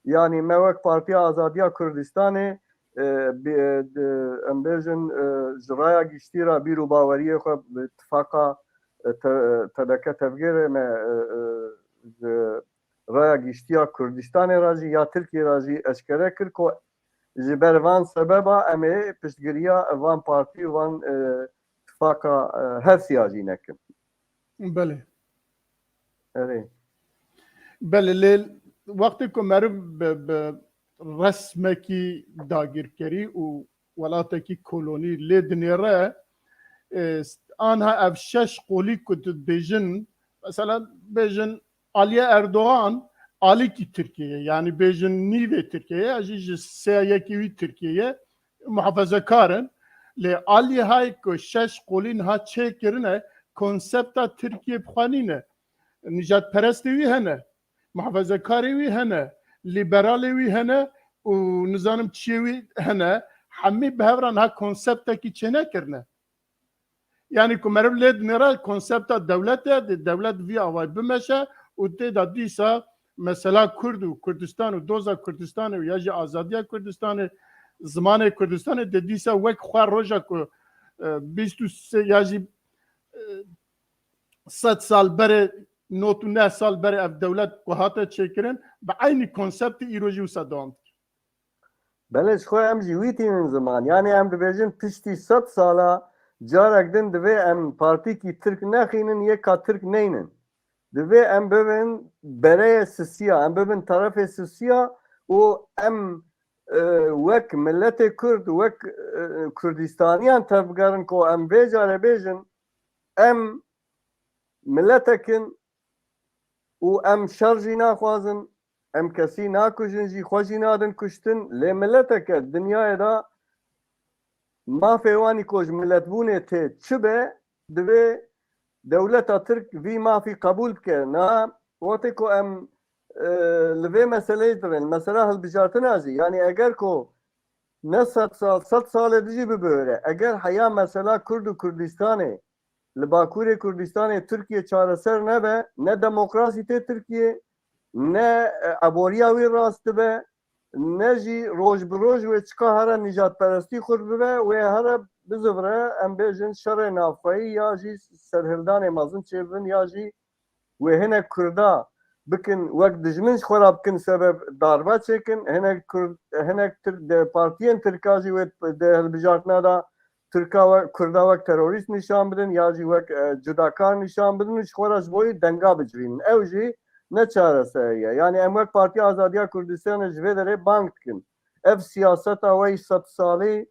yanî me wek Partiya Azadiya Kurdistanê, e, bi-, e, di-, em bêjin, e, ji raya giştî re bîr û baweriyê xwe bi tifaqa, e, te-, T D K Tevgêrê me, e, e, ji raya giştiya Kurdistanê re jî ya Tirkiyê re jî eşkere kir ku ji ber van sebeba em ê piştgiriya van partî û van, e, tifaqa, e, her siya jî nekin. Belê. Erê. Belê, lê wextê ku meriv bi, bi resmekî dagirkerî û welatekî kolonî lê dinêre, e, anha ev şeş qolî ku tu dibêjin, mesela bêjin Aliye Erdogan alîkî Tirkiye ye, yanî bêjin nîvê Tirkiye ye, jî ji sê yekî wî Tirkiye ye, muhafezekar in. Lê alî hay ku şeş qolî niha çêkirine, konsepta Tirkiye bi xwe nîne. Nîjadperestê wî hene, muhafezekarê wî hene, lîberalê wî hene û nizanim çiyê wî hene, hemî bi hev re niha konseptekî çênekirine. Yanî ku meriv lê dinêre konsepta dewletê, dê dewlet vî avayî bimeşe û tê de dîsa mesela Kurd û Kurdistan û doza Kurdistanê û ya jî azadiya Kurdistanê, zimanê Kurdistanê dê dîsa wek xwe roja ku, e, bîst û sê ya jî, e, sed sal berê, nod û neh sal berê ev dewlet ku hate çêkirin, bi eynî konseptê îro jî wisa dewam dike. Belê, ji xwe em jî wî tînin ziman. Yanî em dibêjin piştî sed sala carek din divê em partîkî Tirk nexînin, yeka Tirk neynin. Divê em bibin bereyê sisiya, em bibin terefê sisiya û em, e, wek miletê Kurd, wek, e, Kurdistaniyan tevbigerin ku em vê carê bêjin, em miletek in û em şer jî naxwazin, em kesî nakujin jî, xwe jî nadin kuştin, lê mileteke dinyayê de mafê wan î ku ji miletbûnê tê çi be, divê dewleta Tirk vî mafî qebûl bike. Na, wextê ku em, e, li vê meseleyê dirên, mesela hilbijartina jî, yanî eger ku ne sed sal, sed salê dijî bibihire, eger heya mesela Kurd û Kurdistanê li Bakurê Kurdistanê Tirkiye çareser nebe, ne demokrasî tê Tirkiye, ne, e, eboriya wî rast dibe, ne jî roj bi roj wê çiqa here nîjadperestî xurt bibe, wê here bizivire, em bêjin şerê navxweyî ya jî serhildanê mezin çêbibin ya jî wê hinek Kurda bikin wek dijmin, ji xwe re bikin sebeb darbe çêkin, hinek Kurd, hinek Tirk de, partiyên Tirka jî wê di hilbijartina de Tirka we, Kurda wek terorîst nîşan bidin ya jî wek, e, cudakar nîşan bidin û ji xwe re ji bo wî denga bicivînin. Ew jî ne çareserî ye. Yanî em wek Partiya Azadiya Kurdistanê ji vê derê bang dikin. Ev siyaseta we yî sed salî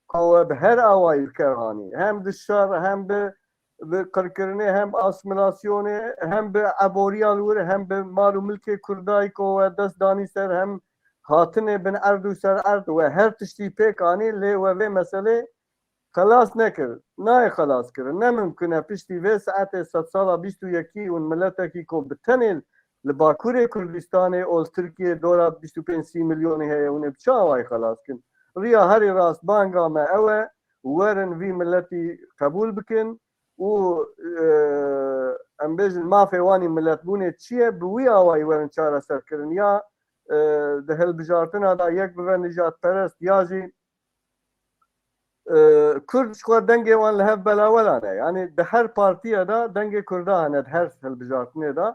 ku we bi her awayî bi ker anî. Hem bi şer, hem bi, bi qirkirinê, hem bi asimilasyonê, hem bi eboriya li wir, hem bi mal û milkê Kurdayî ku we dest danî ser, hem hatinê bin erd û ser erd, we her tiştî pêk anî, lê we vê meselê xelas nekir. Nayê xelas kirin. Ne mimkun e piştî vê saetê sedsala bîst û yekî hûn miletekî ku bi tenê li Bakurê Kurdistanê û li Tirkiyê dora bîst û pênc sî milyonî heye, hûn ê bi çi awayî xelas kin? Riya herî rast banga me ew e, werin vî miletî qebûl bikin û, e, em bêjin mafê wan î miletbûnê çi ye, bi wî awayî werin çareser kirin. Ya, e, di hilbijartina de yek bibe nijadperest ya jî, e, Kurd ji xwe dengê wan li hev belawelan e. Yanî di her partiye de dengê Kurda hene, di her hilbijartinê de.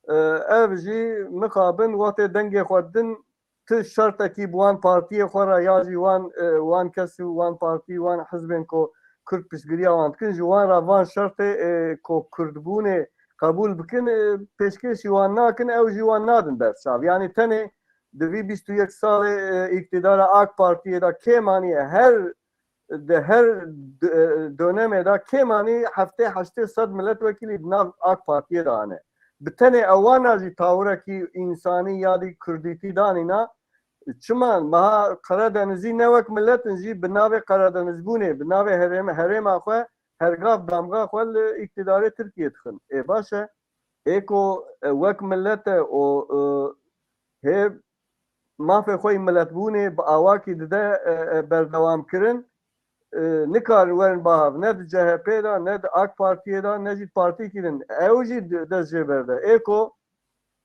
E, ev jî mixabin wextê dengê xwe din tu şertekî bi wan partiyê xwe re ya jî wan, e, wan kes û wan partî, wan hizbên ku Kurd piştgiriya wan dikin, ji wan re van şertê, e, ku Kurdbûnê qebûl bikin, e, pêşkêşî wan nakin, ew jî wan nadin ber çav. Yanî tenê di vî bîst û yek salê, e, îktidara AK Partiyê de kêm aniye, her, di her d-, e, dönemê de kêm anî heftê heştê sed milletvekilî di nav AK Partiyê de hene. Bi tenê ewana jî tawirekî însanî ya dî kurdîtî danîna, çima meha Qeredenizî ne wek milet in jî bi navê Qeredenizbûnê, bi navê herême-, herêma xwe her gav damga xwe li îktidarê Tirkiyê dixin. Ê baş e, ê ku, e, wek milet e û, e, hê mafê xwe yî miletbûnê bi awakî dide, e, e, berdewamkirin, e, nikarin werin bahav. Ne di C H P de, ne di AK Partiyê de, ne jî partîkî din. Ew jî di-, dest jê berde. Ê ku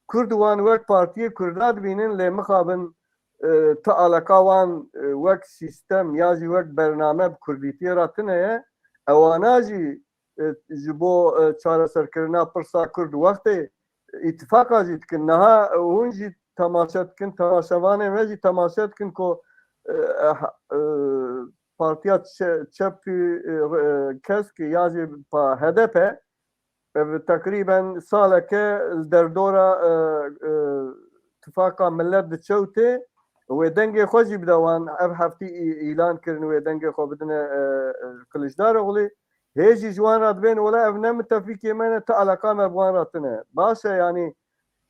Kurd wan wek partiyê Kurda dibînin, lê mixabin, e, ti alaka wan, e, wek sîstem ya jî wek bername bi kurdîtiyê re tune ye. Ewana jî, e, ji bo, e, çareserkirina pirsa Kurd wextê îtifaqa jî dikin. Niha, e, hûn jî temaşe dikin, temaşevanên me jî temaşe dikin ku, e, e, ha-, e, partiya çe-, çepî, e, re-, kesk ya jî pa H D P, ev teqrîben saleke li derdora, e, e, tifaqa millet diçe û tê, wê dengê xwe jî bide wan, ev heftî î-, îlan kirin wê dengê xwe bidine, e, e, Kiliçdaroglî. Hê jî ji wan re dibên, wela ev ne mitefîkê me ne, ti eleqa me bi wan re tune. Baş e, yanî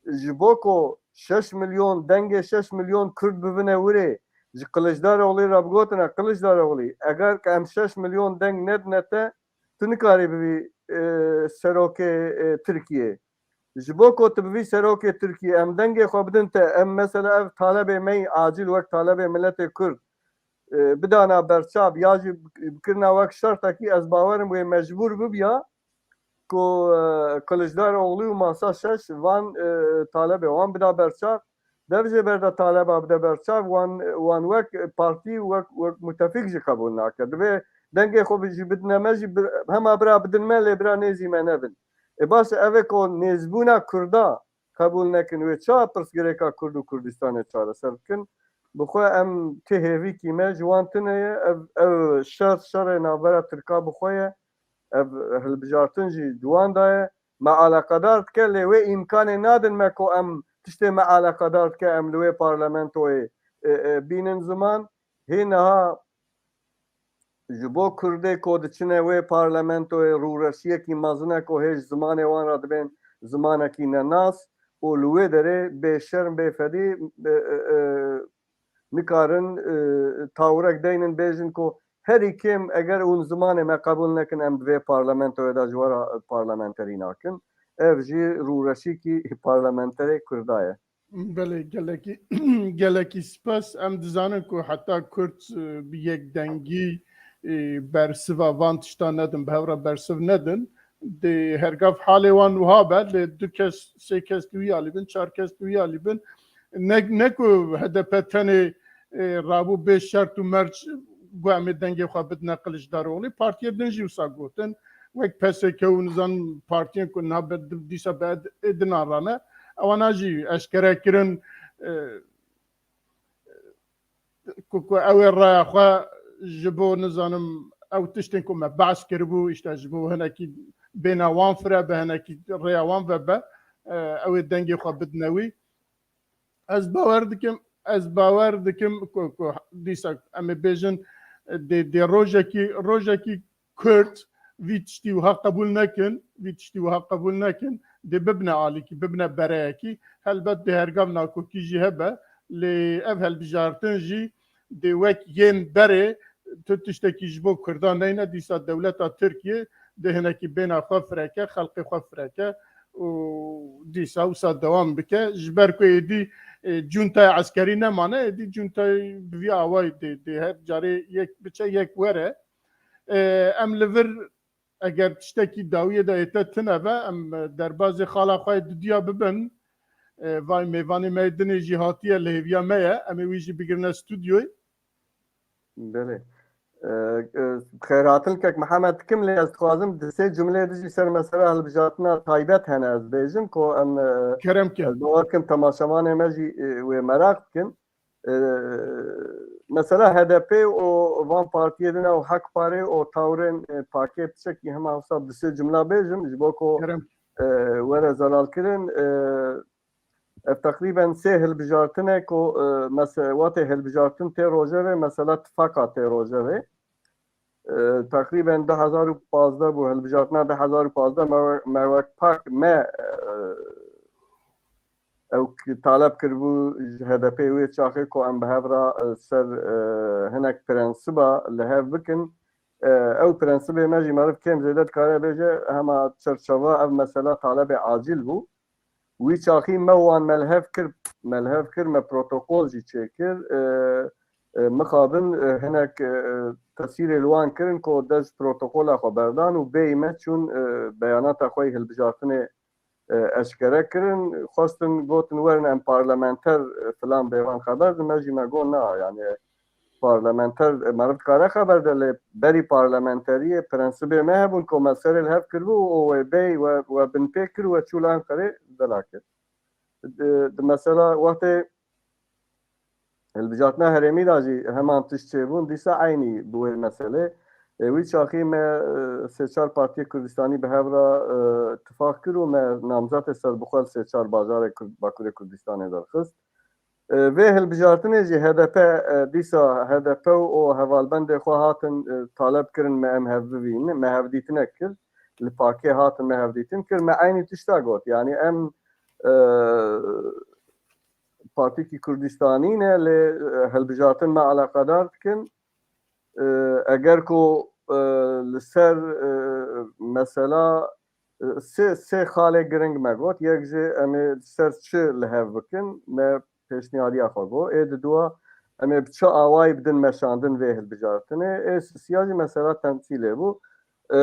ji bo ku şeş milyon, dengê şeş milyon Kurd bibine wirê, ji Kiliçdaroglî re bigotine, Kiliçdaroglî, eger ke em şeş milyon deng nedine te, tu nikarî bibî, e, serokê, e, Tirkiyê. Ji bo ku tu bibî serokê Tirkiyê, em dengê xwe bidin te, em mesela ev talebê me yî acil wek talebê miletê Kurd, e, bidana berçav ya jî bikirina wek şertekî, ez bawerim wê mecbûr bibiya ku, e, Kiliçdaroglî û masa şeş van, e, talebê wan bida berçav. Dev jê berda taleba bide berçav, wan, wan wek partî, wek, wek mutefîk jî qebûl nake. Divê dengê xwe bi-, jî bidine me jî bir-, hema bira bidin me, lê bira nêzî me nebin. Ê baş e, ev ê ku nêzbûna Kurda qebûl nekin, wê çawa pirsgirêka Kurd û Kurdistanê çareser bikin? Bi xwe em ti hêvîkî me ji wan tune ye. Ev, ev şer, şerê navbera Tirka bi xwe ye. Ev hilbijartin jî di wan de ye. Me eleqedar dike, lê wê îmkanê nadin me ku em tiştê me eleqedar dike, em li wê parlamentoyê, e, e, bînin ziman. Hê niha ji bo Kurdê ku diçine wê parlamentoyê rûreşiyekî mezin e ku hê ji zimanê wan re dibên zimanekî nenas û li wê derê bêşerm bêfedî, e, e, e, nikarin, e, tawirek deynin bêjin ku herî kêm eger hûn zimanê me qebûl nekin, em di vê parlamentoyê de ji we re parlamenterî nakin. Ev jî rûreşîkî parlamenterê Kurda ye. Belê, gelekî, gelekî spas. Em dizanin ku heta Kurd, e, bi yekdengî, e, bersiva van tiştan nedin, bi hev re bersiv nedin. Dê hergav halê wan wiha be, lê du kes, sê kes li wî alî bin, çar kes li wî alî bin. Ne, ne ku H D P tenê, e, rabû bê şert û merc, got em ê dengê xwe bidine Kiliçdaroglî. Partiyê din jî wisa gotin. Wek P S K û nizan partiyên ku niha be, dîsa bi êdinan re ne. Ewana jî eşkere kirin, e, ku, ku ew ê raya xwe ji bo, nizanim, ew tiştên ku me behs kiribû, îşte ji bo hinekî bêhna wan fire be, hinekî rêya wan vebe, e, ew ê dengê xwe bidine wî. Ez bawer dikim, ez bawer dikim ku, ku dîsa em ê bêjin, dê, dê rojekî, rojekî Kurd vî tiştî wiha qebûl nekin, vî tiştî wiha qebûl nekin, dê bibine alîkî, bibine bereyekî. Helbet dê hergav nakokî jî hebe, lê ev hilbijartin jî dê wek yên berê tu tiştekî ji bo Kurdan neyne, dîsa dewleta Tirkiye dê hinekî bêhna xwe fireke, xelqê xwe fireke û dîsa wisa dewam bike. Ji ber ku êdî, e, cuntaya eskerî nemane, êdî cuntayê bi vî awayî dê, dê her carê yek biçe, yek were. E, em li vir eger tiştekî dawiyê de ête tune ve, em derbazê xala xwe yê dudiya bibin. E, vay mêvanê me yê dinê jî hatiye, li hêviya me ye, em ê wî jî bigirine stûdyoyê. Belê. E, e, xêrhatin kek Mihemed dikim, lê ez dixwazim di sê cumleyê de jî ser mesela hilbijartina taybet hene ez bêjim ku em, e, Kerem ke. Ez bawer kim temaşevanê me jî, e, wê meraq dikin. E, mesela H D P û van partiyê din û Hak Parê û tawrên, e, pakê piçekî hema wisa di sê cumla bêjim ji bo ku, Kerem. e, were zelalkirin. E, ev teqrîben sê hilbijartin e ku, e, mese-, watê hilbijartin tê rojevê, mesela tifaka tê rojevê. E, teqrîben du hezar û pazdeh bû, hilbijartina du hezar û pazdeh me, me wek pak me, e, ew ki taleb kiribû ji H D P wê çaxê ku em bi hev re, e, ser, e, hinek prensiba li hev bikin. E, ew prensibê me jî meriv kêm zêde dikare bêje, hema çerçeva ev mesela talebê acil bû. Wî çaxî me wan me li hev kir, me li hev kir, me protokol jî çêkir. E, e, mixabin, e, hinek, e, tesîrê li wan kirin ku dest protokola xwe berdan û bêyî me çûn, e, beyanata xwe yê hilbijartinê, e, eşkere kirin. Xwestin gotin werin em parlamenter, e, filan bêvan xeber din, me jî me got na, yani parlamenter, e, meriv dikare xeber de, lê berî parlamenteriyê prensibê me hebûn ku me serê li hev kiribû û wê bêy we, we binpê kir, we çû li Enqerê vela kir. Di, di mesela wextê hilbijartina herêmî de jî heman tişt çêbûn, dîsa eynî bi wê meselê. E, wî çaxî me, e, sê çar partiyê Kurdistanî bi hev re, e, tifaq kir û me namzetê serbixwe li sê çar bajarê Kurd-, Bakurê Kurdistanê derxist. E, vê hilbijartinê jî H D P, e, dîsa H D P û hevalbendê xwe hatin, e, taleb kirin me em hev bivînin, me hevdîtinek kir. Li Pakê hatin me hevdîtin kir, me eynî tişta got. Yanî em, e, Partîkî Kurdistanî ne, lê, e, hilbijartin me eleqedar dikin. E, eger ku, e, li ser, e, mesela, e, sê, sê xalê giring me got. Yek jî em ê li ser çi li hev bikin, me pêşniyariya xwe got. Ê diduwa em ê bi çi awayî bidin meşandin vê hilbijartinê. Ê sisiya jî mesela temsîlê bû. E,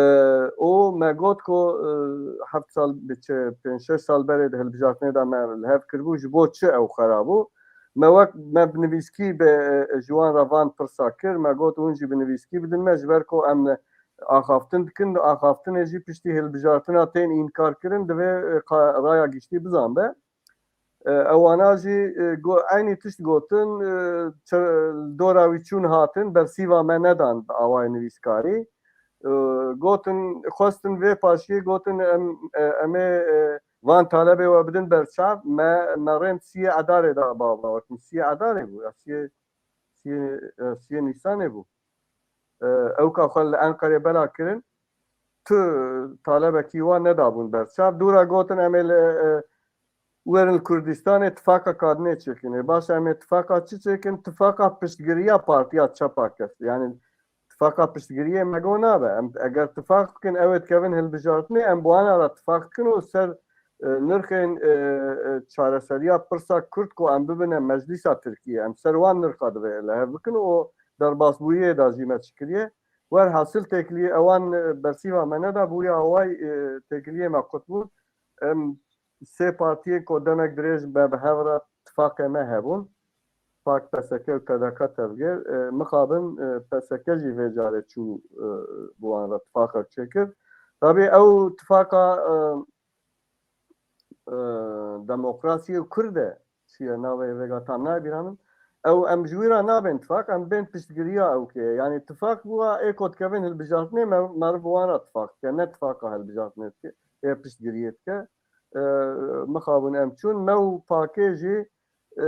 û me got ku, e, heft sal, bi çi, pênc şeş sal berê di hilbijartinê de me li hev kiribû, ji bo çi ew xera bû? Me wek, me bi nivîskî bi, e, ji wan re van pirsa kir, me got hûn jî bi nivîskî bidin me, ji ber ku em axaftin dikin, axaftinê jî piştî hilbijartina tên înkar kirin, divê, e, qa-, raya giştî bizanbe. E, ewana jî, e, go-, eynî tişt gotin, e, çi-, dora wî çûn hatin, bersîva me nedan bi awayê nivîskarî. E, gotin, xwestin vê paşiyê gotin, em, e, em ê, e, van talebê we bidin berçav, me, me rênd siyê Edarê de bava, wek siyê Edarê bû, ya siyê, siyê, e, siyê Nîsanê bû. E, ewka xwe li Enqerê bela kirin, tu talebekî wan nedabûn berçav. Dûra gotin, em ê li, e, werin li Kurdistanê tifaka kadinê çêkin. Ê, baş e, em ê tifaka çi çêkin? Tifaka piştgiriya partiya çepa kes. Yani tifaka piştgiriyê me go nabe. Em, eger tifak bikin, ew ê dikevin hilbijartinê, em bi wana re tifak dikin û ser, e, nirxên, e, e, çareseriya pirsa Kurd ku em bibine meclîsa Tirkiye, em ser wan nirxa divê li hev bikin û derbasbûyiyê de jî me çi kiriye. Werhasil têkiliyê ewan, e, bersîva me neda, bûye away, e, têkiliyê me qut bû. Em sê partiyên ku demek dirêj me bi hev re tifaqê me hebûn. Pak, P S K û T D K tevgêr, e, mixabin, e, P S K jî vê carê çû, e, bi wan re tifaqek çêkir. Tabî ew tifaqa, e, e, demokrasiyê û Kurd e. Çi ye navê vêga tam nayê bîra min. Ew em ji wî re nabên tifaq, em bên piştgiriya ew kê. Yani tifaq bûa ê ku dikevin hilbijartinê me, meriv bi wan re tifaq dike. Ne tifaqa hilbijartinê dike, ê piştgiriyê dike. E, mixabin em çûn. Me û Pakê jî, e,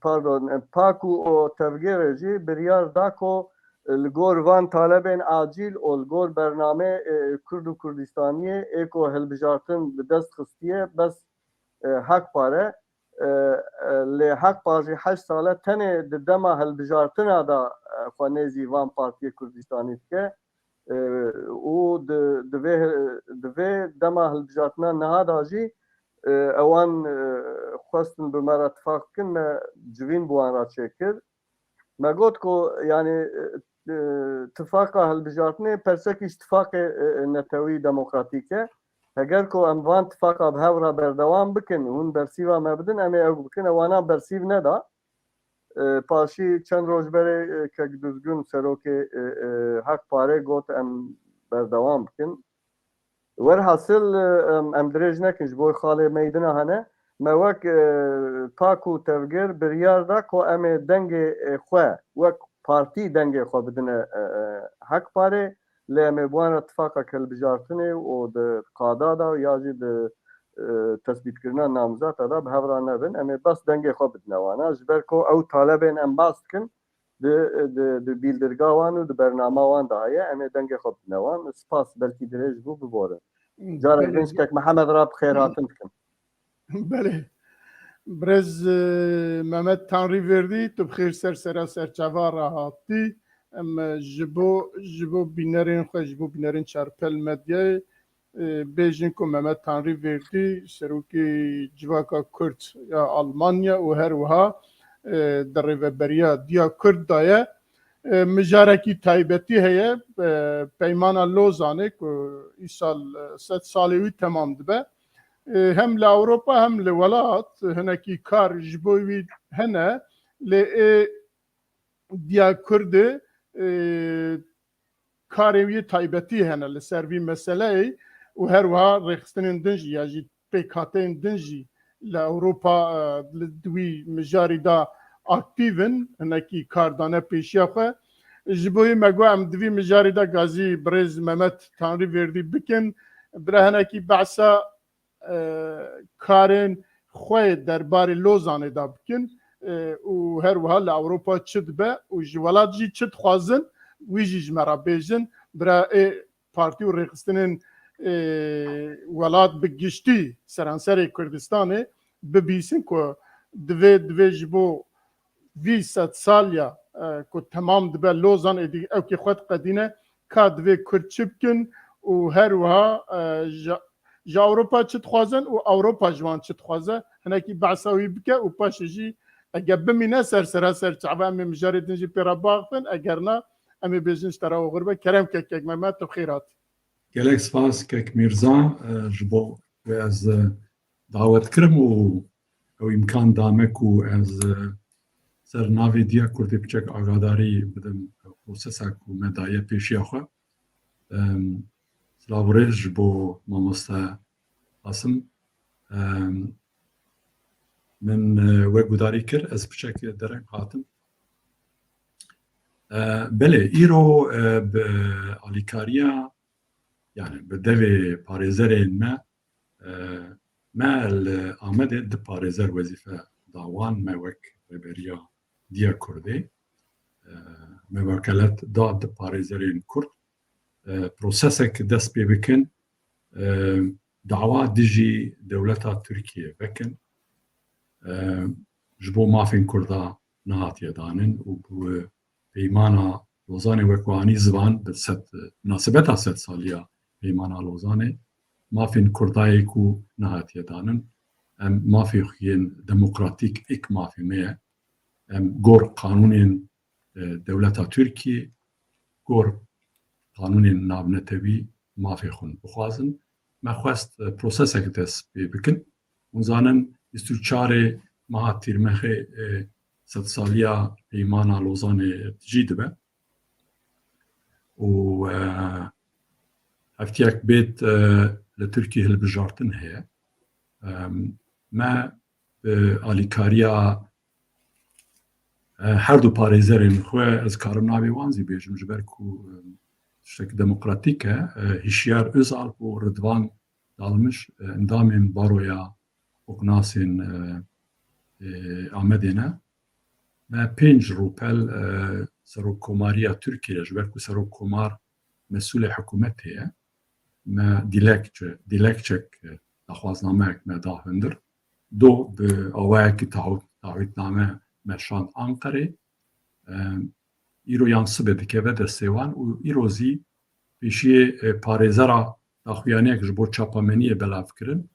pardon, e, Pak û o tevgêrê jî biryar da ku, e, li gor van talebên acîl û li gor bernamê, e, Kurd û Kurdistaniyê ê ku hilbijartin bi dest xistiye, bes, e, Hak Pare, e, e, lê Hak Par jî heşt sal e tenê di dema hilbijartina de, e, xwe nêzî van partiyê Kurdistanî dike. E, û di, di vê, di vê dema hilbijartina niha de jî, e, ewan, e, xwestin bi me re tifaq bikin, me civîn bi wan re çêkir. Me got ku, yani, e, e, tifaqa hilbijartinê persekî ji tifaqê, e, e, netewî demokratîk e. Heger ku em van tifaqa bi hev re berdewam bikin, hûn bersîva me bidin, em ê ew bikin, ewana bersîv neda. E, paşî çend roj berê, e, Kek Duzgun serokê, e, e, Hak Parê got em berdewam bikin. Werhasil, e, em, em dirêj nekin, ji bo xalê meydina hene. Me wek, e, Pak û tevgêr biryar da ku em ê dengê, e, xwe, wek partî dengê xwe bidine, e, e, Hak Parê, lê em ê bi wan re tifaqek hilbijartinê û di qada de ya jî di, e, tesbîtkirina namzata de bi hev re nebin. Em ê bes dengê xwe bidine wana. Ji ber ku ew talebên em bas dikin, di, di, di bîldirga wan û di bernama wan de heye, em ê dengê xwe bidine wan. Spas, belkî dirêj bû, biborin. Carek Belê. din ji Kek Mihemed re bi xêr hatin dikim. Belê. Birêz, e, Mehmet Tanrîverdî, tu bi xêr ser sera serçava re hatî. Em, e, ji bo, ji bo bînerên xwe, ji bo bînerên Çarpel Medyayê, e, bêjin ku Mehmet Tanrîverdî, serokê Civaka Kurd ya Almanya û her wiha, e, di rêveberiya Diya Kurd de ye. E, mijarekî taybetî heye, e, Peymana Lozanê ku îsal, e, sed salê wî temam dibe. E, hem li Ewropa hem li welat hinekî kar ji bo wî hene, lê ê Diya Kurdê, e, karê wî taybetî hene li ser vî meseleyê û her wiha rêxistinên din jî ya jî pêkhateyên din jî li Ewropa, e, li di wî mijarî de aktîv in, hinekî kar dane pêşiya xwe. Ji bo wî me got em di vî mijarî de gazî birêz Mehmet Tanrîverdî bikin. Bira hinekî behsa, e, karên xwe derbarê Lozanê de bikin. e, û her wiha li Ewropa çi dibe û ji welat jî çi dixwazin, wî jî ji me re bêjin. Bira ê partî û rêxistinên, e, welat bi giştî seranserê Kurdistanê bibîsin ku divê, divê ji bo vî sedsaliya, e, ku temam dibe Lozan êdî ew kê xwe diqedîne, ka divê Kurd çi bikin û her wiha, e, ji, ji Ewropa çi dixwazin û Ewropa ji wan çi dixwaze, hinekî behsa wî bike û paşê jî eger bimîne ser sera ser çava em ê mijarê din jî pê re biaxivin, eger na em ê bêjin ji te re oxir be. Kerem ke kek Mehmet, tu bi xêr hatî. Gelek spas kek Mîrza, e, ji bo wê ez, e, dawet kirim û ew îmkan da me ku ez, e, ser navê Diya Kurdê piçek agadarî bidim prosesa ku me daye pêşiya xwe. Em, silav û rêz ji bo mamoste Qasim. Em, min, e, we gudarî kir, ez piçek dereng hatim. E, belê, îro, e, bi alîkariya, yani bi devê parêzerên me, e, me li Amedê du parêzer wezîfe da wan, me wek Rêberiya Diya Kurdê, e, me wekalet da du parêzerên Kurd, e, prosesek dest pê bikin, e, dawa dijî dewleta Tirkiyê vekin, e, ji bo mafên Kurda nehatiye danin û bi peymana Lozanê wek we anî ziman bi sed, minasebeta sed saliya peymana Lozanê mafên Kurda yê ku nehatiye danin, em mafê xwe yên demokratîk êk mafê me ye. Em gor qanûnên, e, dewleta Tirkiyê, gor qanûnên navnetewî mafê xwe bixwazin. Me xwest, e, prosesek dest pê bikin. Hûn zanin bîst û çarê meha Tîrmexê, e, sedsaliya Peymana Lozanê tijî dibe. Û, e, heftiyek bêt, e, li Tirkiyê hilbijartin heye. Em, me bi alîkariya, e, her du parêzerên xwe, ez karim navê wan zî bêjim, ji ber ku, e, tiştek demokratîk e, e, Hişyar Özalp û Ridvan Dalmiş, e, endamên Baroya Huknasên, e, e, Amedê ne. Me pênc rûpel, e, Serokkomariya Tirkiyê, ji ber ku Serokkomar mesûlê hikûmetê ye, me dilekçe, dilekçek, e, daxwaznameyek me da hundir. Do bi awayekî taahût-, taahûtname me şand Anqerê. E, îro yan sibê dikeve destê wan û îro zî pêşiyê, e, parêzera daxuyaniyek ji bo çapameniyê belav kirin.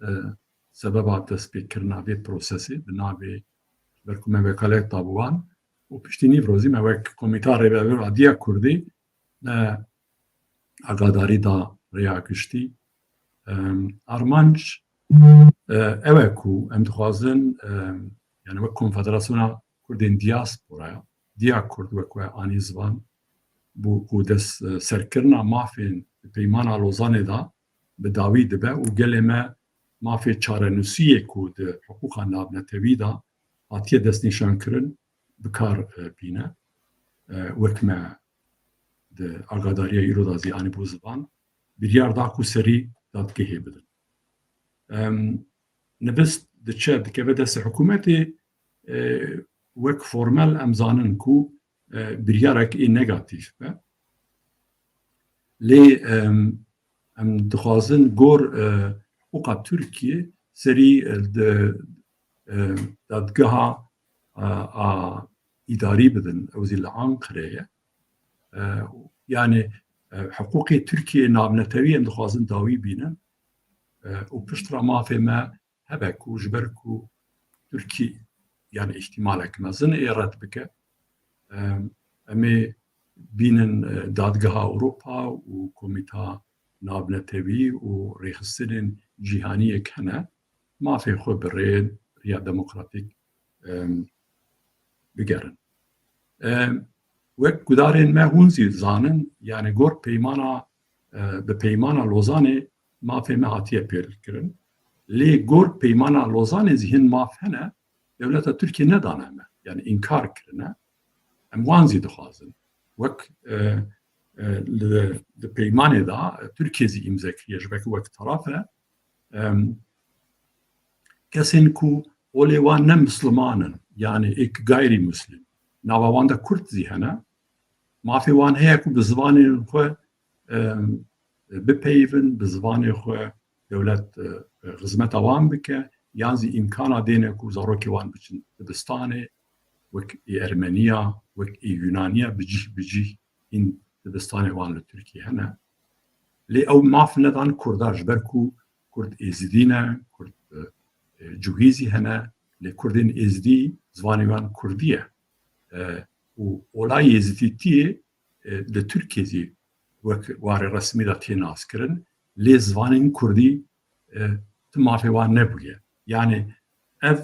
E, sebeba destpêkirina vê prosesê bi navê, ber ku me wekalet da bi wan û piştî nîvro zî me wek Komîta Rêvebir a Diya Kurdî, e, agadarî da rêya giştî. Em, armanc, e, ew e ku em dixwazin, em, yani wek Konfederasyona Kurdên Diasporaya, Diya Kurd wek we anî ziman, bû ku dest, e, serkirina mafên di Peymana Lozanê de bi dawî dibe û gelê me mafê çarenûsiyê ku di hiqûqa navnetewî de hatiye destnîşankirin, bi kar, e, bîne. E, wek me di agadariya îro de zî anîbû ziman, biryar da ku serî dadgehê bidin. Em, nivist diçe, dikeve destê hikûmetê, e, wek formel em zanin ku, e, biryarek ê negatîf be. Lê, em, em dixwazin gor, e, hiqûqa Tirkiyê serî, e, di, e, dadgeha, e, a îdarî bidin, ew zî li Anqerê ye. E, yani, e, hiqûqê Tirkiyê navnetewî em dixwazin dawî bînin, e, û pişt re mafê me hebe ku ji ber ku Tirkî, yani, îhtimalek mezin ê red bike, em, em ê bînin, e, Dadgeha Ewropa û Komîta Navnetewî û rêxistinên cîhanî yek hene, mafê xwe bi rê, riya demokratîk, em, bigerin. Em, wek gudarên me hûn zî zanin, yani gor peymana, e, bi peymana Lozanê mafê me hatiye pêlkirin. Lê gor peymana Lozanê zî hin maf hene, dewleta Tirkiyê nedane me. Yani înkar kirine. Em wan zî dixwazin. Wek, e, e, li, di peymanê de, e, Tirkiye zî îmze kiriye, ji ber ku wek taraf e. Em, kesên ku olê wan ne misliman in, yanî êk gayrî muslim. Nava wan de Kurd zî hene. Mafê wan heye ku bi zivanên xwe, em, bipeyivin, bi zivanê xwe dewlet, e, e, xizmeta wan bike, yan zî îmkana dêne ku zarokê wan biçin dibistanê, wek ê Ermeniya, wek ê Yunaniya, bi cih bi cih hîn dibistanê wan li Tirkiyê hene. Lê ew maf nedan Kurda, ji ber ku Kurd Êzidî ne, Kurd, e, e, Cuhî zî hene, lê Kurdên Êzidî zivanê wan Kurdî ye. E, û ola Êzidîtiyê, e, li Tirkiyê zî wek warê resmî de tê naskirin, lê zivanên Kurdî, e, tu mafê wan nebûye. Yanî ev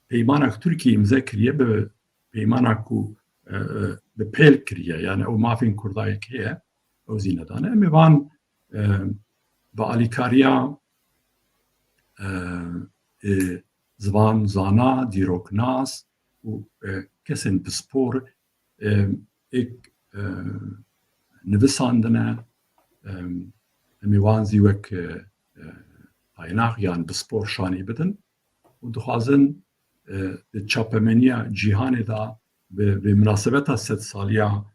peymana ku Tirkiyê îmze kiriye bi peymana ku, e, e, bi pêl kiriye. Yanî ew mafên Kurda yek heye, ew zî nedane. Em ê van, e, bi alîkariya, e, e, zivan zana, dîroknas û, e, kesên pispor, e, êk, e, nivisandine, e, em ê wan zî wek, e, e, qaynax yan pispor şanî bidin û dixwazin, e, di çapemeniya cîhanê de bi, bi minasebeta sedsaliya,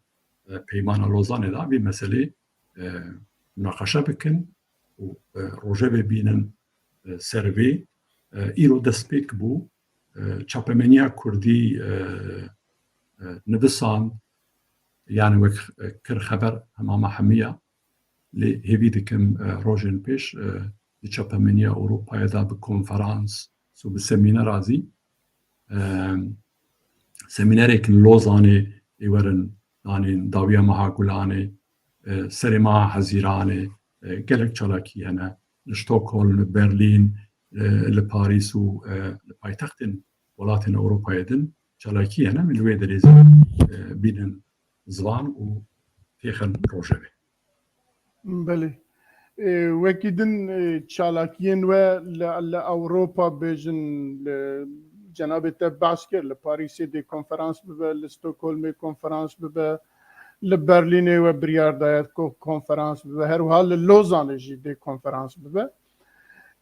e, Peymana Lozanê de vê meselê, e, munaqeşe bikin û, e, rojevê bînin, e, ser vê. E, îro destpêk bû. E, çapemeniya Kurdî, e, e, nivisand, yani wek, e, kir xeber hema me hemiya. Lê hêvî dikim, e, rojên pêş, e, di çapemeniya Ewropayê de bi konferans û bi semînera zî, e, semînerek li Lozanê ê werin danîn, dawiya meha Gulanê, e, serê meha Hezîranê, e, gelek çalakî hene. Li Stockholm, li Berlîn, e, li Parîs û, e, li paytextên welatên Ewropayê din çalakî hene. Em li wê derê zî, e, bînin zivan û têxin rojevê. Belê. E, wekî din, e, çalakiyên we li, li Ewropa bêjin, li cenabê te behs kir, li Parîsê dê konferans bibe, li Stockholmê konferans bibe, li Berlînê we biryar daye ko-, konferans bibe, her wiha li Lozanê jî dê konferans bibe.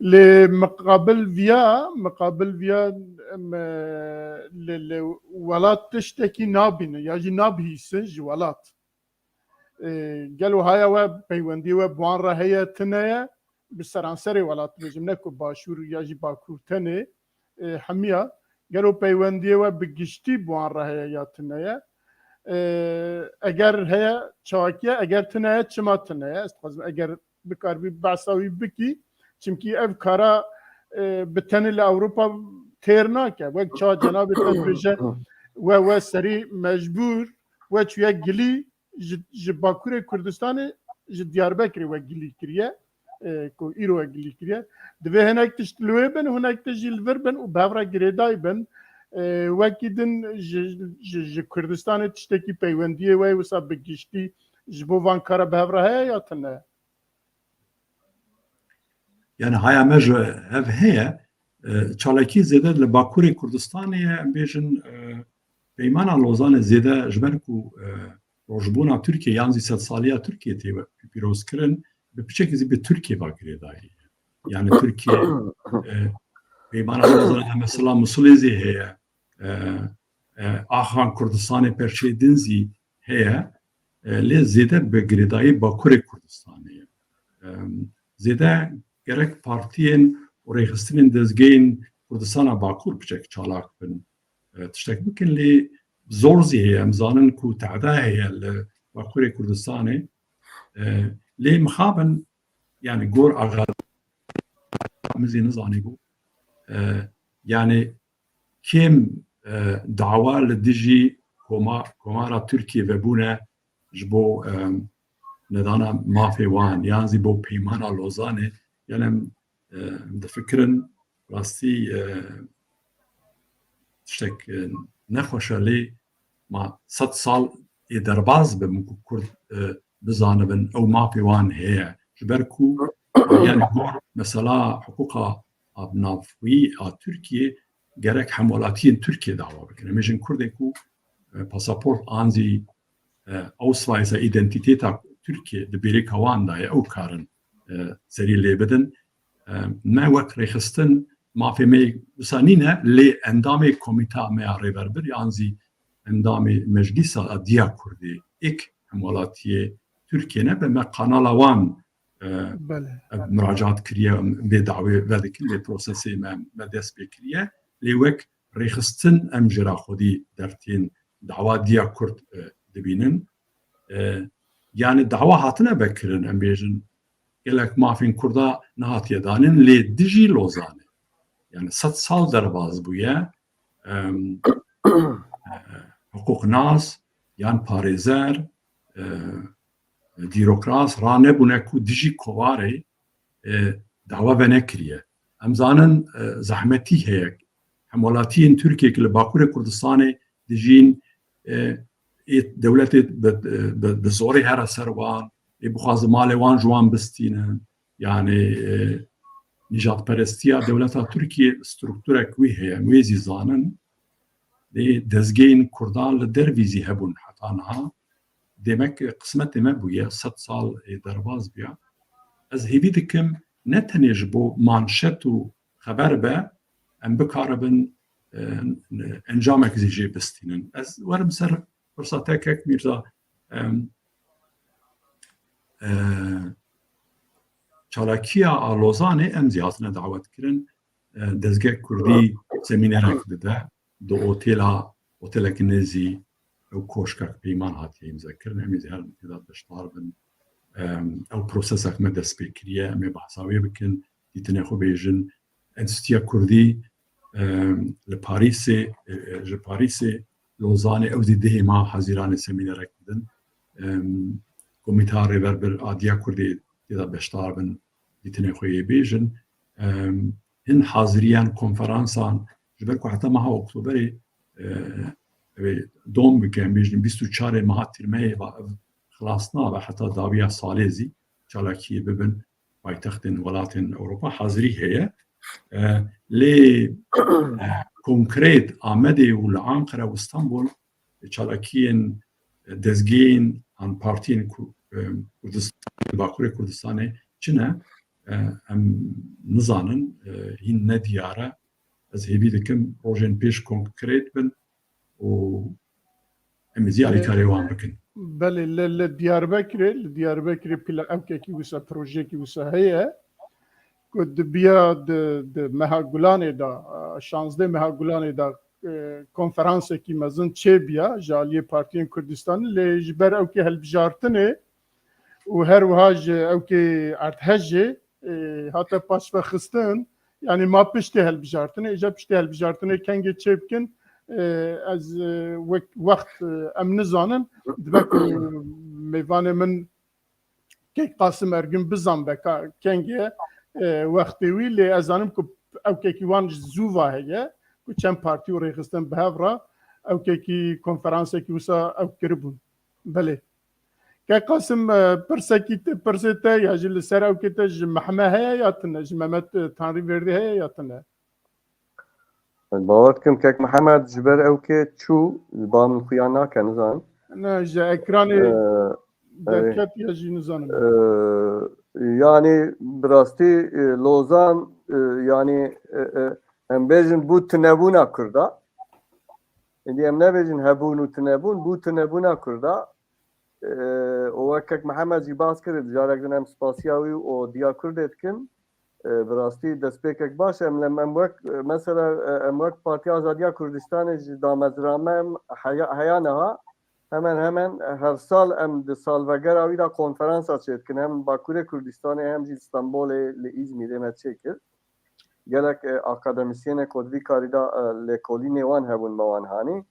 Lê miqabil viya, miqabil viya, em, e, li, li welat tiştekî nabînin ya jî nabihîsin ji welat. E, gelo haya we peywendiyê we bi wan re heye, tune ye? Bi seranserê welat dibêjim, ne ku Başûr ya jî Bakur tenê, e, hemiya. Gelo peywendiyê we bi giştî bi wan re heye ya tune ye? E, eger heye, çawa ye? Eger tune ye, çima tune ye? Ez dixwazim eger bikaribî behsa wî bikî. Çimkî ev kara, e, bi tenê li Ewropa têr nake. Wek çawa cenabê te dibêje, we, we serî mecbûr, we çûye gilî, ji, ji Bakurê Kurdistanê, ji Diyarbekirê we gilî kiriye, e, ku îro we gilî kiriye. Divê hinek tişt li wê bin, hinek tişt jî li vir bin û bi hev re girêdayî bin. E, wekî din ji, ji, ji Kurdistanê tiştekî peywendiyê we wisa bi giştî ji bo van kara bi hev re heye ya tune? Yani haya me ji hev heye, e, çalakî zêde li Bakurê Kurdistanê ye, em bêjin, e, Peymana Lozanê zêde ji ber ku, e, rojbûna Tirkiye yan zî sedsaliya Tirkiye tê pîrozkirin, bi piçekî zî bi Tirkiye ve girêdayî. Yani Tirkiye, e, Peymana Lozanê mesela Musulê zî heye, e, e, axan Kurdistanê perçeyê din zî heye, e, lê zêde bi girêdayî Bakurê Kurdistanê ye. E, zêde gerek partiyên û rêxistinên dezgehên Kurdistana Bakur piçek çalak bin. E, tiştek bikin, lê zor zî heye. Em zanin ku tehda heye li Bakurê Kurdistanê. E, lê mixabin, yani gor axa min zî nizanîbû. E, yani kêm, e, dawa li dijî koma-, komara Tirkiye vebûne ji bo, e, nedana mafê wan, yan zî bo peymana Lozanê. Yani em, e, em difikirin rastî, e, tiştek, e, nexweş e, lê ma sed sal ê derbas bibin ku Kurd, e, bizanibin ew mafê wan heye. Ji ber ku, yani gor mesela hiqûqa navxweyî a Tirkiye gerek hemwelatiyên Tirkiye dawa bikin. Em bêjin Kurdê ku, e, pasaport an zî, e, Ausweisa îdentîtêta Tirkiye di bêrêka wan de ye, ew karin, e, serî lê bidin. E, me wek rêxistin mafê me wisa nîne, lê endamê komîta me ya rêverbir yan zî endamê meclîsa diya Kurdê êk hemwelatiyê Tirkiyê ne, be me kanala wan, e, Belê. ev miracaat kiriye, em vê dawê vedikin, vê prosesê me, me dest pê kiriye. Lê wek rêxistin em jê re xwedî dertên dawa diya Kurd, e, dibînin. E, yani dawa hatine vekirin, em bêjin, gelek mafên Kurda nehatiye danin, lê dijî Lozanê. Yani sed sal derbaz bûye. Em, e, hiqûqnas yan parêzer, e, dîrokras ranebûne ku dijî kovarê, e, dawa venekiriye. Em zanin, e, zehmetî heye. Hemwelatiyên Tirkiyê ku li Bakurê Kurdistanê dijîn, e, ê dewletê bi, bi, bi zorê here ser wan, ê bixwaze malê wan ji wan bistînin. Yani, e, nîjadperestiya dewleta Tirkiyê strukturek wî heye, em wê zî zanin. Lê dezgehên Kurdan li dervî zî hebûn heta niha. Demek qismetê me bûye, sed sal ê derbaz bûya. Ez hêvî dikim ne tenê ji bo manşet û xeber be, em bikaribin, e, encamek zî jê bistînin. Ez werim ser pirsa te kek Mîrza, em, e, çalakiya a Lozanê em zî hatine dawet kirin. E, dezgeh Kurdî semînerek dide. Di otêla, oteleke nêzî ew koşkek peyman hatiye îmzekirin. Em ê zî herin tê de beşdar bin. Em, ew prosesek me dest pê kiriye, em ê behsa wê bikin, dîtinê xwe bêjin. Enstîtuya Kurdî, em, li Parîsê, e, e, ji Parîsê, Lozanê, ew zî dihê ma hazîranê semînerek didin. Em, Komîta Rêverbir a Diya Kurdê tê de beşdar bin, dîtinê xwe yê bêjin. Em, hin haziriyan konferansan, ji ber ku heta meha Oktoberê, e, ev ê dom bike, em bêjin bîst û çarê meha Tîrmeyê ve ev xilas nabe, heta dawiya salê zî çalakiyê bibin paytextên welatên Ewropa hazirî heye. E, lê, e, konkret Amedê û li Ankara û Stenbol çalakiyên dezgehên an partiyên Ku-, e, Kurdistanê, Bakurê Kurdistanê çi ne, e, em nizanin, e, hîn ne diyar e. Ez hêvî dikim rojên pêş konkret bin û em ê zî alîkarê wan bikin. Belê, li, li Diyarbekirê, li Diyarbekirê pîle-, ewkekî wisa, projeyekî wisa heye ku dibiya di, di meha Gulanê de, şazdeh meha Gulanê de, e, konferansekî mezin çêbiya ji aliyê Partiyên Kurdistanê, lê ji ber ewkê hilbijartinê û her wiha ji ewkê erdhejê, e, hate paşvexistin, yanî ma piştê hilbijartinê, îca piştê hilbijartinê kengê çêbikin, e, ez, e, wek wext, e, em nizanin, dibe ku mêvanê min Kek Qasim Ergin bizan be ka kengê, e, wextê wî, lê ez zanim ku ewkekî wan ji zû va heye, ku çend partî û rêxistin bi hev re ewkekî konferansekî wisa ew kiribûn. Belê. Kek Qasim, e, pirsekî te, pirsê te ya jî li ser ewkê te ji Mehme heye ya tune, ji Mehmet, e, Tanrîverdî heye ya tune? Ez bawer dikim kek Mihemed ji ber ewkê çû, ba min xuya nake, nizanim. Ne, ji ekranê Ee, derket ya jî nizanim. Ee, yani bi rastî, e, Lozan, e, yani, e, e, em bêjin bû tunebûna Kurda. Êdî em nebêjin hebûn û tunebûn, bû tunebûna Kurda. Ee, û wek kek Mihemed jî bas kir, carek din em spasiya wî û diya Kurdê dikin. E, bi rastî destpêkek baş e. Em, em wek, e, mesela, e, em wek Partiya Azadiya Kurdistanê ji damezrana me em heya, heya niha hemen hemen her sal em di salvegera wî de konferansa çêdikin. Hem Bakurê Kurdistanê hem jî Stenbolê li Îzmîrê me çêkir. Gelek, e, akademîsyenê ku di vî karî de, e, lêkolînê wan hebûn me wan hanî.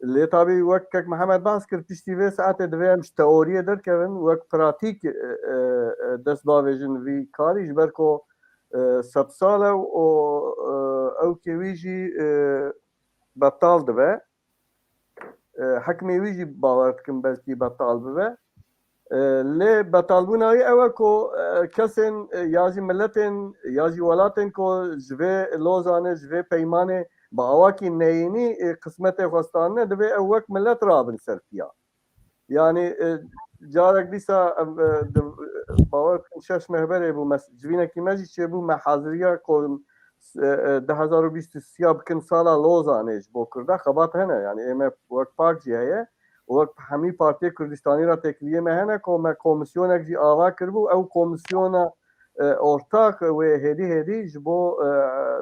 Lê tabî wek kek Mihemed behs kir, piştî vê saetê divê em ji teoriyê derkevin, wek pratîk, e, e, e, dest bavêjin vî karî, ji ber ku, e, sedsal e û, e, ewkê wî jî, e, betal dibe. E, hikmê wî jî bawer dikim belkî betal bibe. E, lê betalbûna wî ew e ku, e, kesên, e, ya jî miletên ya jî welatên ku ji vê Lozanê, ji vê peymanê bi awakî neyînî, e, qismetê xwe standine, divê ew wek milet rabin ser piya. Yanî, e, carek dîsa, e, di, bawer dikim şeş meh berê bû, mes-, civînekî me jî çêbû, me haziriya ku e, e, du hezar û bîst û sê ya bikin sala Lozanê ji bo Kurda, xebat hene. Yani ê me wek PAK jî heye û wek hemî partiyê Kurdistanî re têkiliyê me hene ku me komisyonek jî ava kiribû. Ew komisyona, e, ortak wê hêdî hêdî ji bo, e,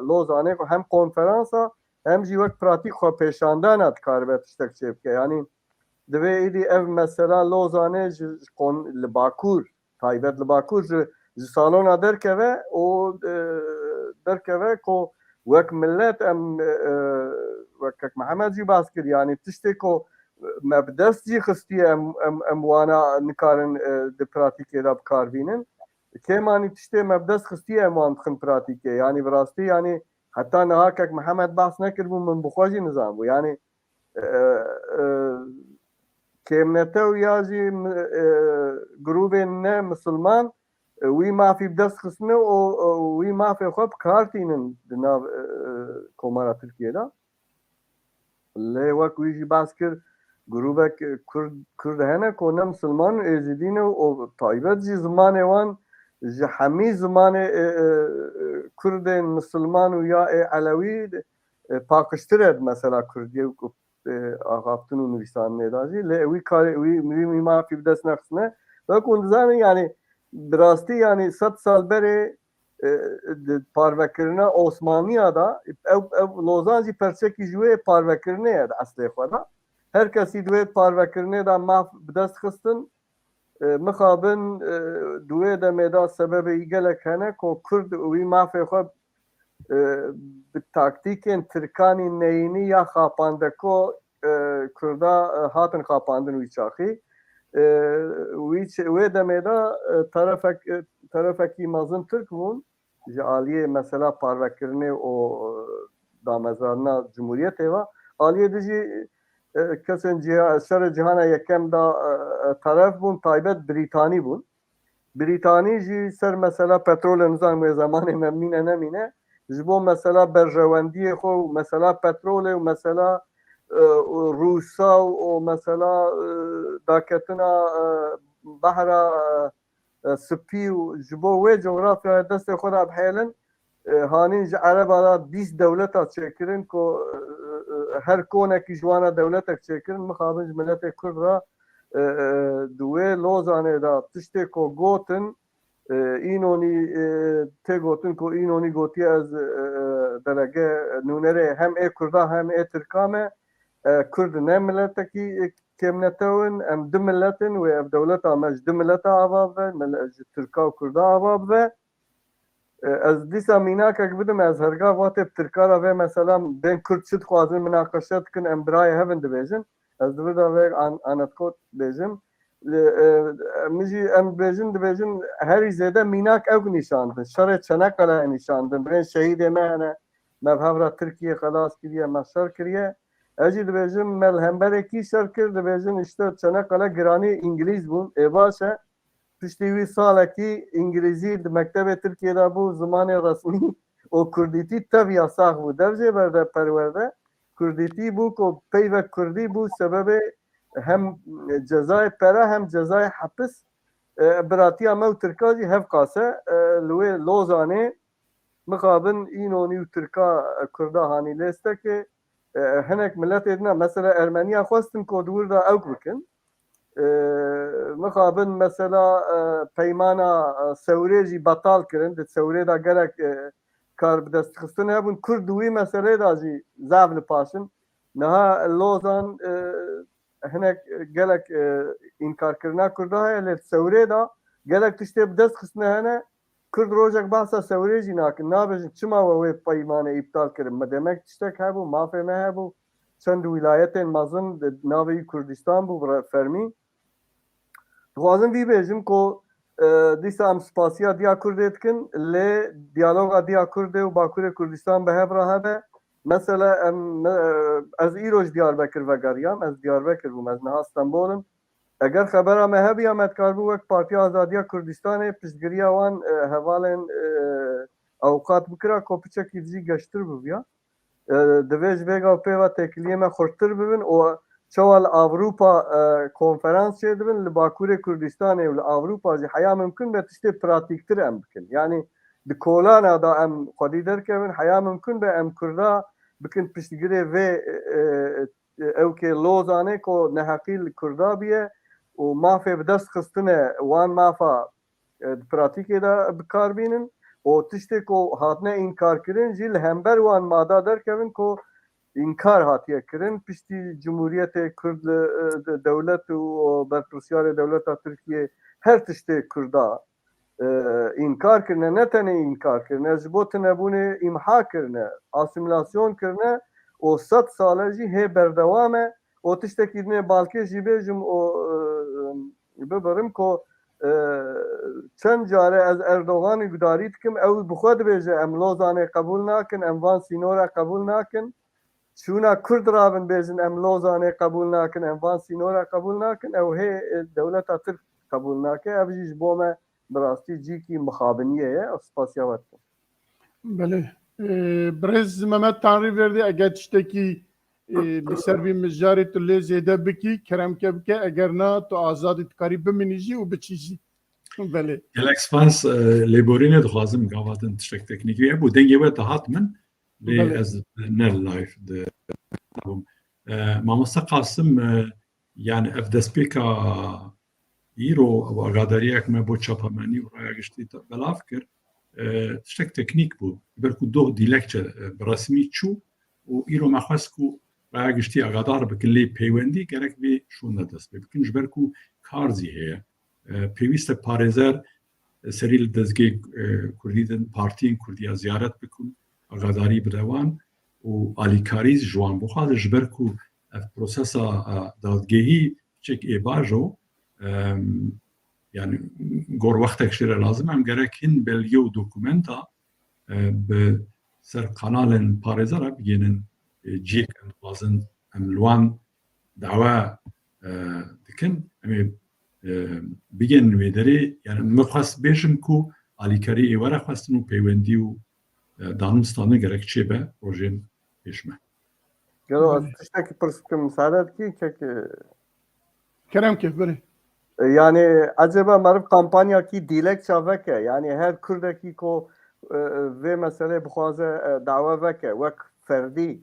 Lozanê ku hem konferansa hem jî wek pratîk xwe pêşandana dikaribe tiştek çêbike. Yani divê êdî ev mesela Lozanê ji, ji kon-, li Bakur, taybet li Bakur ji, ji salona derkeve û, e, derkeve ku wek millet em, e, wek Kek Mihemed jî bas kir, yani tiştê ku me bi dest jî xistiye em, em, em wana nikarin, e, di pratîkê de bi kar bînin. Kêmanî tiştê me bi dest xistiye em wan dixin pratîkê. Yani bi rastî yani heta niha Kek Mihemed bas nekiribû, min bi xwe jî nizanbû. Yani, e, e, kêmnetew ya jî mi-, e, grûbên ne misilman, e, wî mafî bi dest xistine û, û wî mafê xwe bi kar tînin di nav, e, e, Komara Tirkiyê de. Lê wek wî jî bas kir, grûbek, e, Kurd, Kurd hene ku ne misilman û êzidî ne û taybet jî zimanê wan ji hemî zimanê, e, e, e, Kurdên misilman û ya ê Elewî, e, paqijtir e, mesela Kurdiyê ku, e, axaftin û nivîsandinê de jî. Lê wî karê, wî, wî, wî mafî bi dest nexistine. Wek hûn dizanin, yani bi rastî yani sed sal berê, e, di parvekirina Osmaniya de, ew, ew Lozan jî perçekî ji wê parvekirinê ye di eslê xwe de. Her kesî di wê parvekirinê de maf bi dest xistin. E, mixabin, e, di wê demê de sebebê gelek hene ku Kurd wî mafê xwe, e, bi taktîkên Tirkanî neyînî ya xapandeko, e, Kurda, e, hatin xapandin wî çaxî. E, wî çi-, wê demê de, e, terefek-, e, terefekî mezin Tirk bûn ji aliyê mesela parvekirinê û, e, damezrandina cumhuriyetê ve. Aliyê dijî, e, kesên ciha-, şerê cihana yekem de, e, e, teref bûn, taybet Brîtanî bûn. Brîtanî jî ser mesela petrolê, nizanim wê zemanê me mîne nemîne, ji bo mesela berjewendiyê xwe û mesela petrolê û mesela, e, û Rûsa û, û mesela, e, daketina, e, behra, e, e, spî û ji bo wê cografyaya destê xwe de bihêlin, e, hanîn ji Ereba de bîst dewleta çêkirin ku, e, e, her konekî ji wana dewletek çêkirin, mixabin ji miletê Kurd re, e, e, di wê Lozanê de tiştê ku gotin, e, Înonî, e, tê gotin ku Înonî gotiye ez, e, e, delege nûnerê hem ê Kurda hem ê Tirka me, e, Kurd ne miletekî, e, kêmnetew in, em du milet in, wê ev dewleta me ji du mileta ava bibe, mile-, ji Tirka û Kurda ava bibe. E, ez dîsa mînakek bidim, ez herga vatê bi Tirka re vê mesela bên Kurd çi dixwazin, minaqeşe dikin, em birayê hev in dibêjin. Ez di vir de vê an-, anekdot bêjim. Li, e, min jî em dibêjin, dibêjin herî zêde mînak ew nîşandin. Şerê Çeneqele nîşandin. Bên şehîdê me hene, me bi hev re Tirkiye xelas kiriye, me şer kiriye. Ez jî dibêjim, me li hemberê kî şer kir, dibêjin, işte, Çeneqele giranî Îngilîz bûn. Ê baş e. Piştî wî salekî Îngilîzî di mektebê Tirkiyê de bû, zimanê resmî û Kurdîtî tev yasax bû. Dev jê berde perwerde, Kurdîtî bû ku peyvek Kurdî bû, sebebê hem cezayê pere hem cezayê hepis, e, biratiya me û Tirka jî hevqas e, e, li wê Lozanê mixabin Înonî û Tirka, e, Kurda hanî lêstekê, e, hinek miletê din e. Mesela Ermeniya xwestin ku di wir de ewk bikin. E, mixabin mesela, e, peymana, e, Sewrê jî betal kirin. Di Sewrê de gelek, e, kar bi dest xistin hebûn. Kurd di wî meselê de jî zaf li paş in. Niha Lozan, e, hinek gelek, e, înkarkirina Kurda heye, lê di Sewrê de gelek tiştê bi dest xistine hene. Kurd rojek behsa Sewrê jî nakin. Nabêjin çima we wê peymanê îptal kirin. Me demek tiştek hebû, mafê me hebû. Çend wîlayetên mezin di navê wî Kurdistan bû re-, fermî. Dixwazim vî bêjim ku, e, dîsa em spasiya Diya Kurdê dikin, lê diyaloga Diya Kurdê û Bakurê Kurdistan bi hev re hebe. Mesela em, me, ez îro ji Diyarbekir vegeriyam, ez Diyarbekir bûm, ez niha Stenbol im. Eger xebera me hebiya, me dikaribû wek Partiya Azadiya Kurdistanê piştgiriya wan, e, hevalên, e, ewqat bikira ku piçekî dijî geştir bibiya. E, divê ji vê gav pê ve têkiliyê me xurttir bibin û çawa li Ewropa, e, konferans çêdibin, li Bakurê Kurdistanê û li Ewropa jî heya mimkun be tiştê pratîktir em bikin. Yanî di kolana da em xwedî derkevin, heya mimkun be em Kurda bikin piştgirê vê, e, e, ewkê Lozanê ku neheqî li Kurda bûye û mafê bi dest xistine wan mafa, e, di pratîkê de bi kar bînin û tiştê ku hatine înkarkirin jî li hember wan mada derkevin ku înkar hatiye kirin. Piştî Cumhuriyetê Kurd li, e, de-, dewlet û, û berpirsiyarê dewleta Tirkiyê her tiştê Kurda, e, înkar kirine, ne tenê înkar kirine, ji bo tunebûnê îmha kirine, asîmîlasyon kirine û sed sal e jî hê berdewam e. Û tiştekî dinê balkêş jî bêjim û, e, bibirim ku, e, çend care ez Erdoganî gudarî dikim, ew bi xwe dibêje, em Lozanê qebûl nakin, em van sînora qebûl nakin. Çûna Kurd rabin bêjin, em Lozanê qebûl nakin, em van sînora qebûl nakin, ew hê, e, dewleta Tirk qebûl nake. Ev jî ji bo me bi rastî cîkî mixabiniyê ye. Spasiya we dikim. Belê. Ee, birêz Mehmet Tanrıverdi, eger tiştekî, e, li ser vî mijarê tu lê zêde bikî, keremke bike, eger na, tu azad î, dikarî bimînî jî û biçî jî. Belê. Gelek spas, e, lêborînê dixwazim, gava din tiştek teknîkî hebû. Dengê we dihat min, lê Belê. ez ne live di, bûm. E, Mamoste Qasim, e, yani ev destpêka îro, ev agadariyek me bo çapemenî û raya giştî te belav kir. E, tiştek teknîk bû. Ji ber ku doh dîlekçe, e, bi resmî çû û îro me xwest ku raya giştî agadar bikin, lê peywendî gerek vê şûnde dest pê bikin. Ji ber ku kar zî heye. E, pêwîst e parêzer, e, serî li dezgê, e, Kurdî din, partiyên Kurdî ya ziyaret bikin, agadarî bide wan û alîkarî ji wan bixwaze, ji ber ku ev prosesa, e, dadgehî çek ê bajo, em, yani gor wextek jê re lazim e, em gerek hin belge û dokumenta, e, bi ser kanalên parêze re bigihînin, e, cihê ku em dixwazin em li wan dawa, e, dikin, em ê, e, bigihînin wê derê. Yani min xwest bêjim ku alîkarî ê were xwestin û peywendî û, e, danûstandin gerek çêbe rojên pêş me. Gelo ez Belê. tiştekî pirs bikim, müsaade dikî, kek, e, Kerem ke, belê. E, yani, eceba meriv kampanyakî dîlekça veke, yani her Kurdekî ku, e, e, vê meselê bixwaze, e, dawa veke, wek ferdî,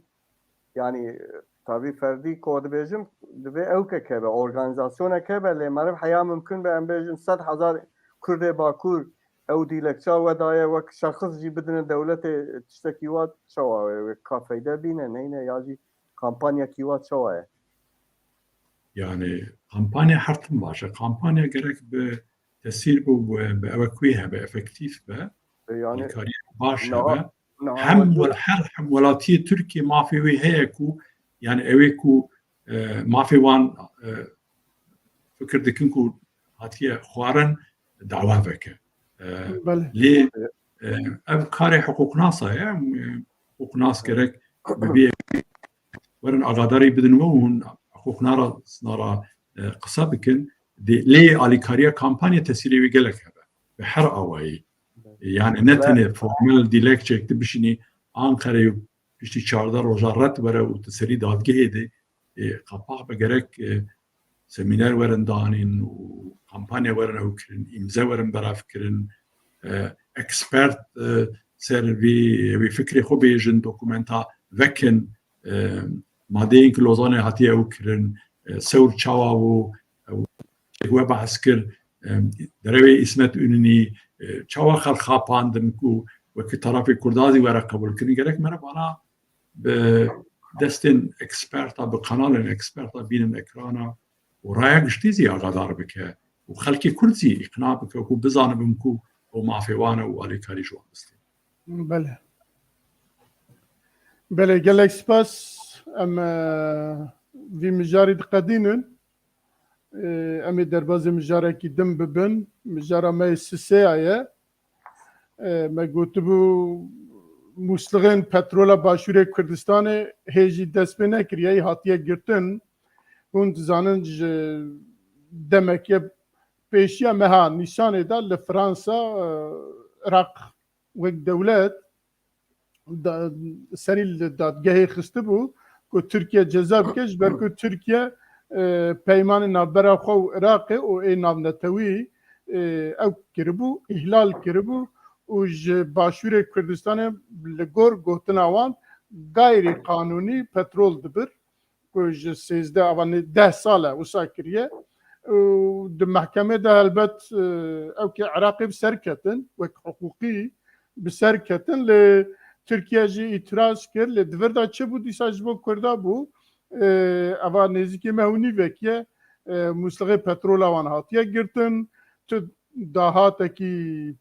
yani, e, tabî ferdî ku dibêjim, divê ewkek hebe, organîzasyonek hebe, lê meriv heya mimkun be, em bêjin sed hezar Kurdê Bakur ew dîlekça we daye, wek şexis jî bidine dewletê, tiştekî wa çawa wê, wê ka feyde bîne, neyne, ya jî kampanyakî wa çawa ye? Yani, kampanya her tim baş e. Kampanya gerek bi tesîr bû, bi, bi ewe ku hebe, efektîf be. E, yani, Alîkariyek baş niha, hebe. niha Hem we wel-, her hem welatiyê Tirkiye mafê wê heye ku, yani, ew ê ku, e, mafê wan, e, fikir dikin ku hatiye xwarin, dawa veke. E, Belê. lê, e, ev karê hiqûqnasa ye. Em, e, hiqûqnas gerek bi vê werin agadarî bidin we û hûn hiqûqnara, nara, e, qise bikin. Dê, lê alîkariya kampanya tesîrê wê gelek hebe. Bi her awayî. Yani ne Belê. tenê formel dîlekçek tu bişînî Ankarayê û piştî çardeh roja red were û tu serî dadgehê de, e, qapax be, gerek, e, semîner werin danîn û kampanya werin ew kirin, îmze werin berav kirin, e, ekspert, e, ser vî, vî fikrê xwe bêjin, dokumenta vekin, e, madeyên ku Lozanê hatiye ew kirin, e, sewr çawa bû, ew we behs kir, e, derewê Îsmet Ününî, e, çawa xelk xapandin ku wekî tarafê Kurda zî were qebûlkirin, gerek meriv vana bi destên eksperta, bi kanalên eksperta bînin ekrana û raya giştî zî agadar bike û xelkê Kurd zî îqna bike ku bizanibin ku ew mafê wan e û alîkarî ji wan bistînin. Belê. Belê, gelek spas. Em, e, vî mijarî diqedînin. E, em ê derbazê mijarekî din bibin. Mijara me yê sisêya ye. E, me gotibû, muslixên petrola Başûrê Kurdistanê hê jî dest pê nekiriye, hatiye girtin. Hûn dizanin, ji demeke pêşiya meha Nîsanê de li Fransa, e, Iraq wek dewlet da-, serî li dadgehê xistibû ku Tirkiye ceza bike, ji ber ku Tirkiye, e, peymanê navbera xwe û Iraqê û ê navnetewî, e, ew kiribû, îhlal kiribû û ji Başûrê Kurdistanê li gor gotina wan gayrî qanûnî petrol dibir, ku ji sêzdeh ava nê deh sal e wisa kiriye. Û di mehkemê de helbet, e, ew kê Iraqê bi ser ketin, wek hiqûqî bi ser ketin, lê Tirkiye jî îtiraz kir, lê di vir de çi bû dîsa ji bo Kurda bû, e, eva nêzîkî me û nîvekî ye, e, muslixê petrola wan hatiye girtin, tu dahatekî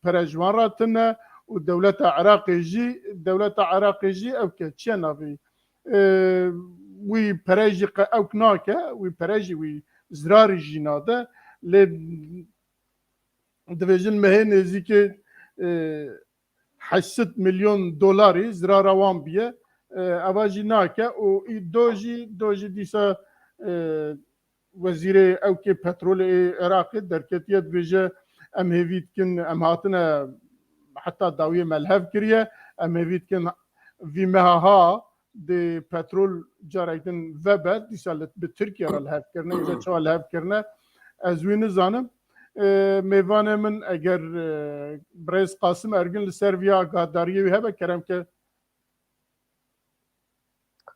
pere ji wan re tune û dewleta Iraqê jî, dewleta Iraqê jî ew ke çiye navê, e, wî pere jî qe-, ewk nake, wî pere jî wî zirarî jî nade. Lê dibêjin mehê nêzîkê, e, heşt sed milyon dolarî zirara wan biye. E, eva jî nake û î do jî, do jî dîsa, e, wezîrê ewkê petrolê ê Iraqê derketiye, dibêje, em hêvî dikin, em hatine heta dawiyê me li hev kiriye, em hêvî dikin vî meha ha dê petrol carek din vebe, dîsa li, bi Tirkiye re li hev kirine, îca çawa li hev kirine, ez wî nizanim. E, mêvanê min, eger, e, birêz Qasim Ergin li ser vî agadariyê wî hebe, kerem ke.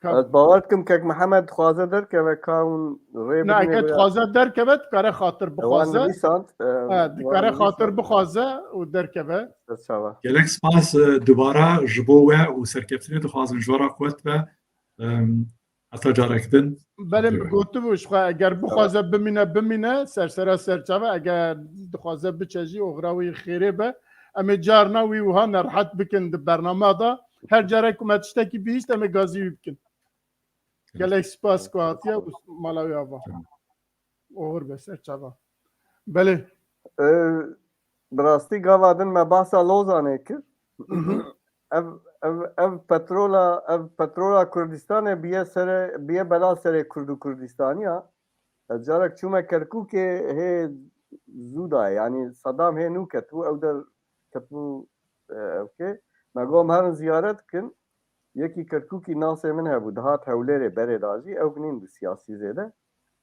Ka- Ez bawer dikim Kek Mihemed dixwaze derkeve, ka hûn rê Na, bidinê eger bira. Dixwaze derkeve, dikare xatir E, wan bixwaze. Nivîsand, e, He, wan dikare xatir nivîsand. Bixwaze û derkeve. Ser çava. Gelek spas, e, dubara ji bo we û serkeftinê dixwazin ji we re quwet be. Em, heta carek din. Belê, min gotibû ji xwe, eger bixwaze bimîne, bimîne, ser sera ser çava, eger dixwaze biçe jî, oxira wî xêrê be. Em ê carna wî wiha nerehet bikin di bernama de. Her carek ku me tiştekî bihîst, em ê gazî wî bikin. Gelek spas ku hatiye û mala wî ava. Tamam. Oxir be ser çava. Belê. E, bi rastî gava din me bahsa Lozanê kir. Mhm. Ev, ev, ev petrola, ev petrola Kurdistanê biye sere, biye bela serê Kurd û Kurdistaniya. Ez carek çûme Kerkûkê hê zû dayê, yanî Sedam hê nû ketibû, ew der ketibû, e, ewkê. Me got, em herin ziyaret bikin. Yekî Kerkûkî nasê min hebû, dihat Hewlêrê berê da jî, ew nîn bi siyasî zêde.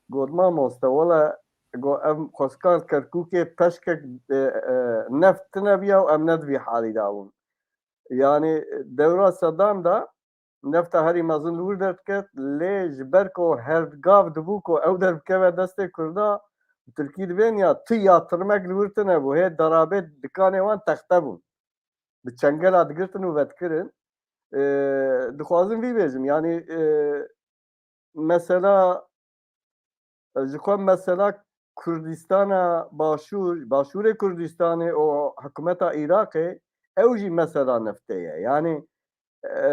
Got, mamoste, wele, got, ev xweskan Kerkûkê peşkek, e, e, neft tine biya û em ne di vî halî da bûn. Yanî dewra Sedam da nefta herî mezin li wir derdiket, lê ji ber ku herdgav dibû ku ew derbikeve destê Kurda, bi tirkî dibên ya tu ya tirmek li wir tine bû, hê derabê dikanê wan texte bûn. Bi çengela digirtin û vedikirin. E, dixwazim vî bêjim, yanî, e, mesela, ji xwe mesela Kurdistana Başûr, Başûrê Kurdistanê û hikûmeta Iraqê, ew jî mesela neftê ye. Yanî, e,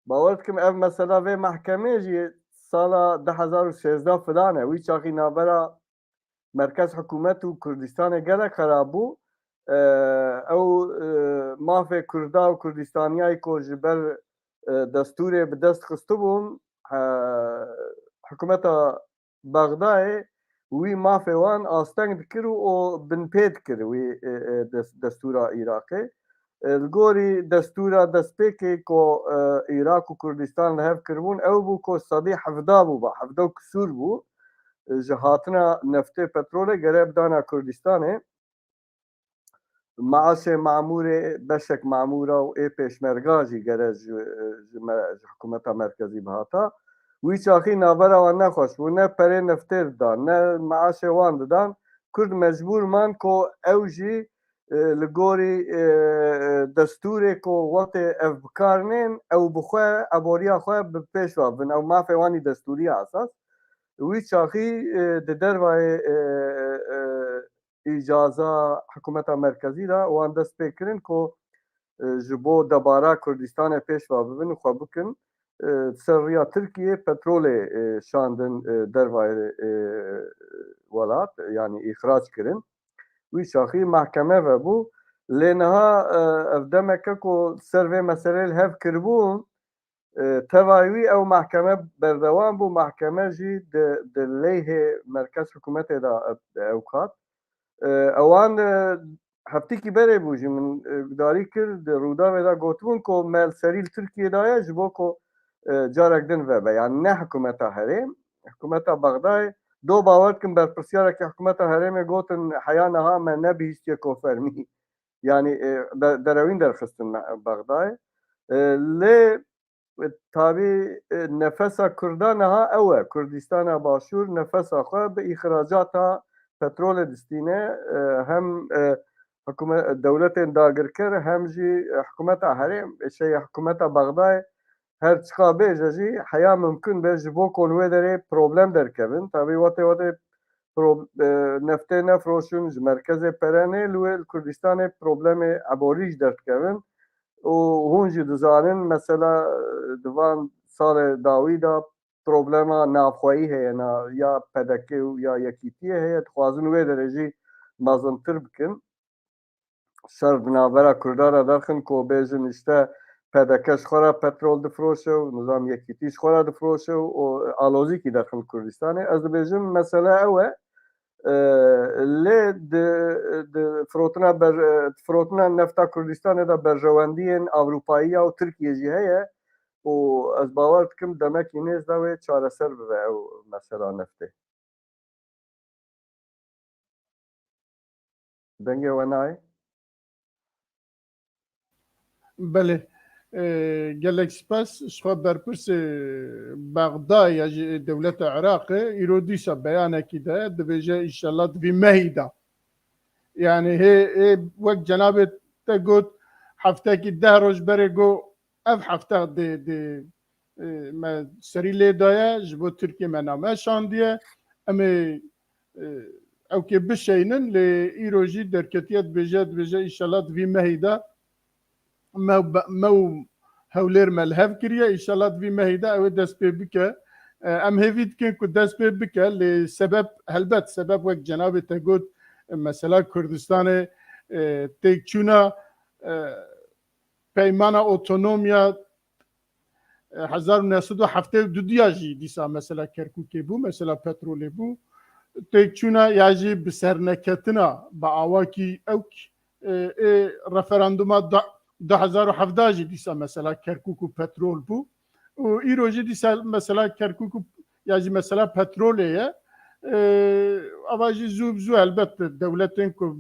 bawer dikim ev mesela vê mehkemê jî sala du hezar û sêzdeh filan e. Wî çaxî navbera merkez hikûmet û Kurdistanê gelek xerab bû. E, ew, e, mafê Kurda û Kurdistaniyayê ku ji ber, e, destûrê bi dest xistibûn, e, hikûmeta Bexdayê wî mafê wan asteng dikir û o binpê dikir wî, e, e, des-, destûra Iraqê. E, li gorî destûra destpêkê ku, e, Iraq û Kurdistan li hev kiribûn, ew bû ku sedî hevda bû, ba hevda û kisûr bû, e, ji hatina neftê, petrolê gere bidana Kurdistanê. Maaşê mamûrê, beşek mamûra û ê pêşmerga jî gere ji, ji me, ji hikûmeta merkezî bihata. Wî çaxî navbera wan nexweş bû, ne perê neftê didan, ne maaşê wan didan. Kurd mecbûr man ku ew jî, e, li gorî, e, destûrê ku wextê ev bi kar nên, ew bi xwe, eboriya xwe bi pêş ve bibin. Ew mafê wan î destûrî ye esas. Wî çaxî, e, di dervayê, e, e, îcaza hikûmeta merkezî de wan dest pê kirin ku, e, ji bo debara Kurdistanê pêş ve bibin û xwe bikin. E, ser riya Tirkiyê petrolê, e, şandin, e, dervayê, e, welat, yanî îxrac kirin. Wî çaxî mehkeme vebû. Lê niha, e, ev demeke ku ser vê meselê li hev kiribûn, e, tevayî wî ew mehkeme berdewam bû. Mehkeme jî di, di leyhê merkez hikûmetê de, e, ew kat. E, ewan, e, heftîkî berê bû jî min, e, gudarî kir, di Rûdawê de gotibûn ku me li serî li Tirkiyê daye ji bo ku, e, carek din vebe. Yanî ne hikûmeta herêm, hikûmeta Bexdayê. Do bawer dikim berpirsyareke hikûmeta herêmê gotin heya niha me nebihîstiye ku fermî Yanî, e, de-, derewîn derxistin me-, Bexdayê. E, lê, e, tabî, e, nefesa Kurda niha ew e. Kurdistana Başûr nefesa xwe bi îxracata petrolê distîne. E, hem, e, hikûme-, dewletên dagirker hem jî, e, hikûmeta herêm, e, şey, hikûmeta Bexdayê her çiqa bêje jî heya mimkun be ji bo ku li wê derê problem derkevin. Tabî wetê wetê pro-, e, neftê nefroşin, ji merkezê pere nê, li wê li Kurdistanê problemê eborî jî derdikevin. Û hûn jî dizanin, mesela, e, di van salê dawî de problema navxweyî heye, na, ya P D K û ya Yekîtiyê heye, dixwazin wê derê jî mezintir bikin. Şer di navbera Kurdan re derxin ku bêjin, işte, P D K ji xwe re petrol difroşe û nizam Yekîtî ji xwe re difroşe û, û alozîkî derxin Kurdistanê. Ez dibêjim, mesele ew e. E, lê di, di firotina ber-, e, firotina nefta Kurdistanê de berjewendiyên Ewropayiya û Tirkiye jî heye û ez bawer dikim demekî nêz de wê çareser bibe ew mesela neftê. Dengê we nayê? Belê. E, gelek spas. Ji xwe berpirsê Bexdayê ya jî dewleta Iraqê îro dîsa beyanekî de dibêje, înşallah di vî mehî de. Yani hê, hê wek cenabê te got, heftekî deh roj berê got, ev hefte dê, dê, e, me serî lê daye, ji bo Tirkiye me name şandiye. Em ê, e, ewkê bişeynin, lê îro jî derketiye dibêje, dibêje, înşallah di vî mehî de me, me û Hewlêr me li hev kiriye, înşallah di vî mehî de ew ê dest pê bike. E, em hêvî dikin ku dest pê bike, lê sebeb, helbet sebeb wek cenabê te got, e, mesela Kurdistanê, e, têkçûna, e, peymana otonomiya, e, hezar û neh sed û heftê û du diya jî dîsa mesela Kerkûkê bû, mesela petrolê bû. Têkçûna ya jî bi serneketina bi awakî ewk, e, ê referanduma da-, du hezar û hevdeh jî dîsa mesela Kerkûk û petrol bû. Û îro jî dîsa mesela Kerkûk û ya jî mesela petrolê ye. E, ava jî zû bi zû helbet dewletên ku,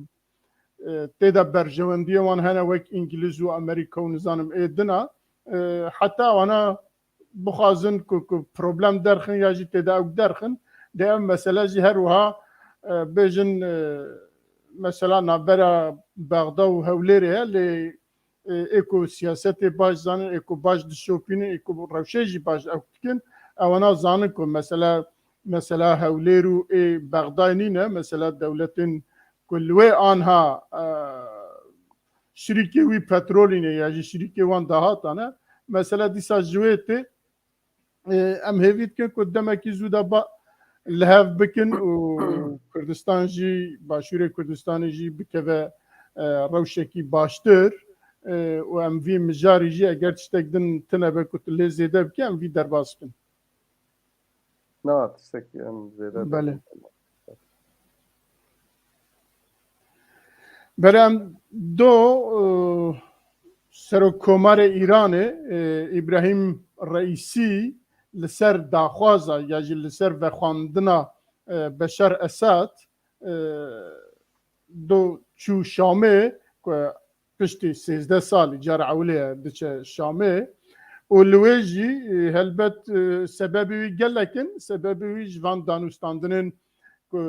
e, tê de berjewendiyê wan hene wek Îngiliz û Amerîka û nizanim ê dina, e, heta wana bixwazin ku, ku problem derxin ya jî tê de ew derxin, dê ev mesele jî her wiha, e, bêjin, e, mesela navbera Bexda û Hewlêrê ye, lê, e, ê ku siyasetê baş zanin, ê ku baş dişopînin, ê ku rewşê jî baş ew dikin, ewana zanin ku mesela, mesela Hewlêr û ê Bexdayê nîne, mesela dewletên ku li wê anha, e, şirîkê wî petrolî ne ya jî şirîkê wan dahatan e. Mesela dîsa ji wê tê, e, em hêvî dikin ku demekî zû de ba-, li hev bikin û Kurdistan jî, Başûrê Kurdistanê jî bikeve, e, rewşekî baştir, e, û em vî mijarî jî eger tiştek din tune be ku tu lê zêde bike, em vî derbas bikin. Na, tiştekî em zêde Belê. Belê em do, e, Serokkomarê Îranê, e, Îbrahîm Reîsî li ser daxwaza ya jî li ser vexwendina, e, Beşar Esad, e, do çû Şamê ku piştî sêzdeh salî cara ewilê ye diçe Şamê û li wê jî, e, helbet, e, sebebê wî gelek in. Sebebê wî ji van danûstandinên ku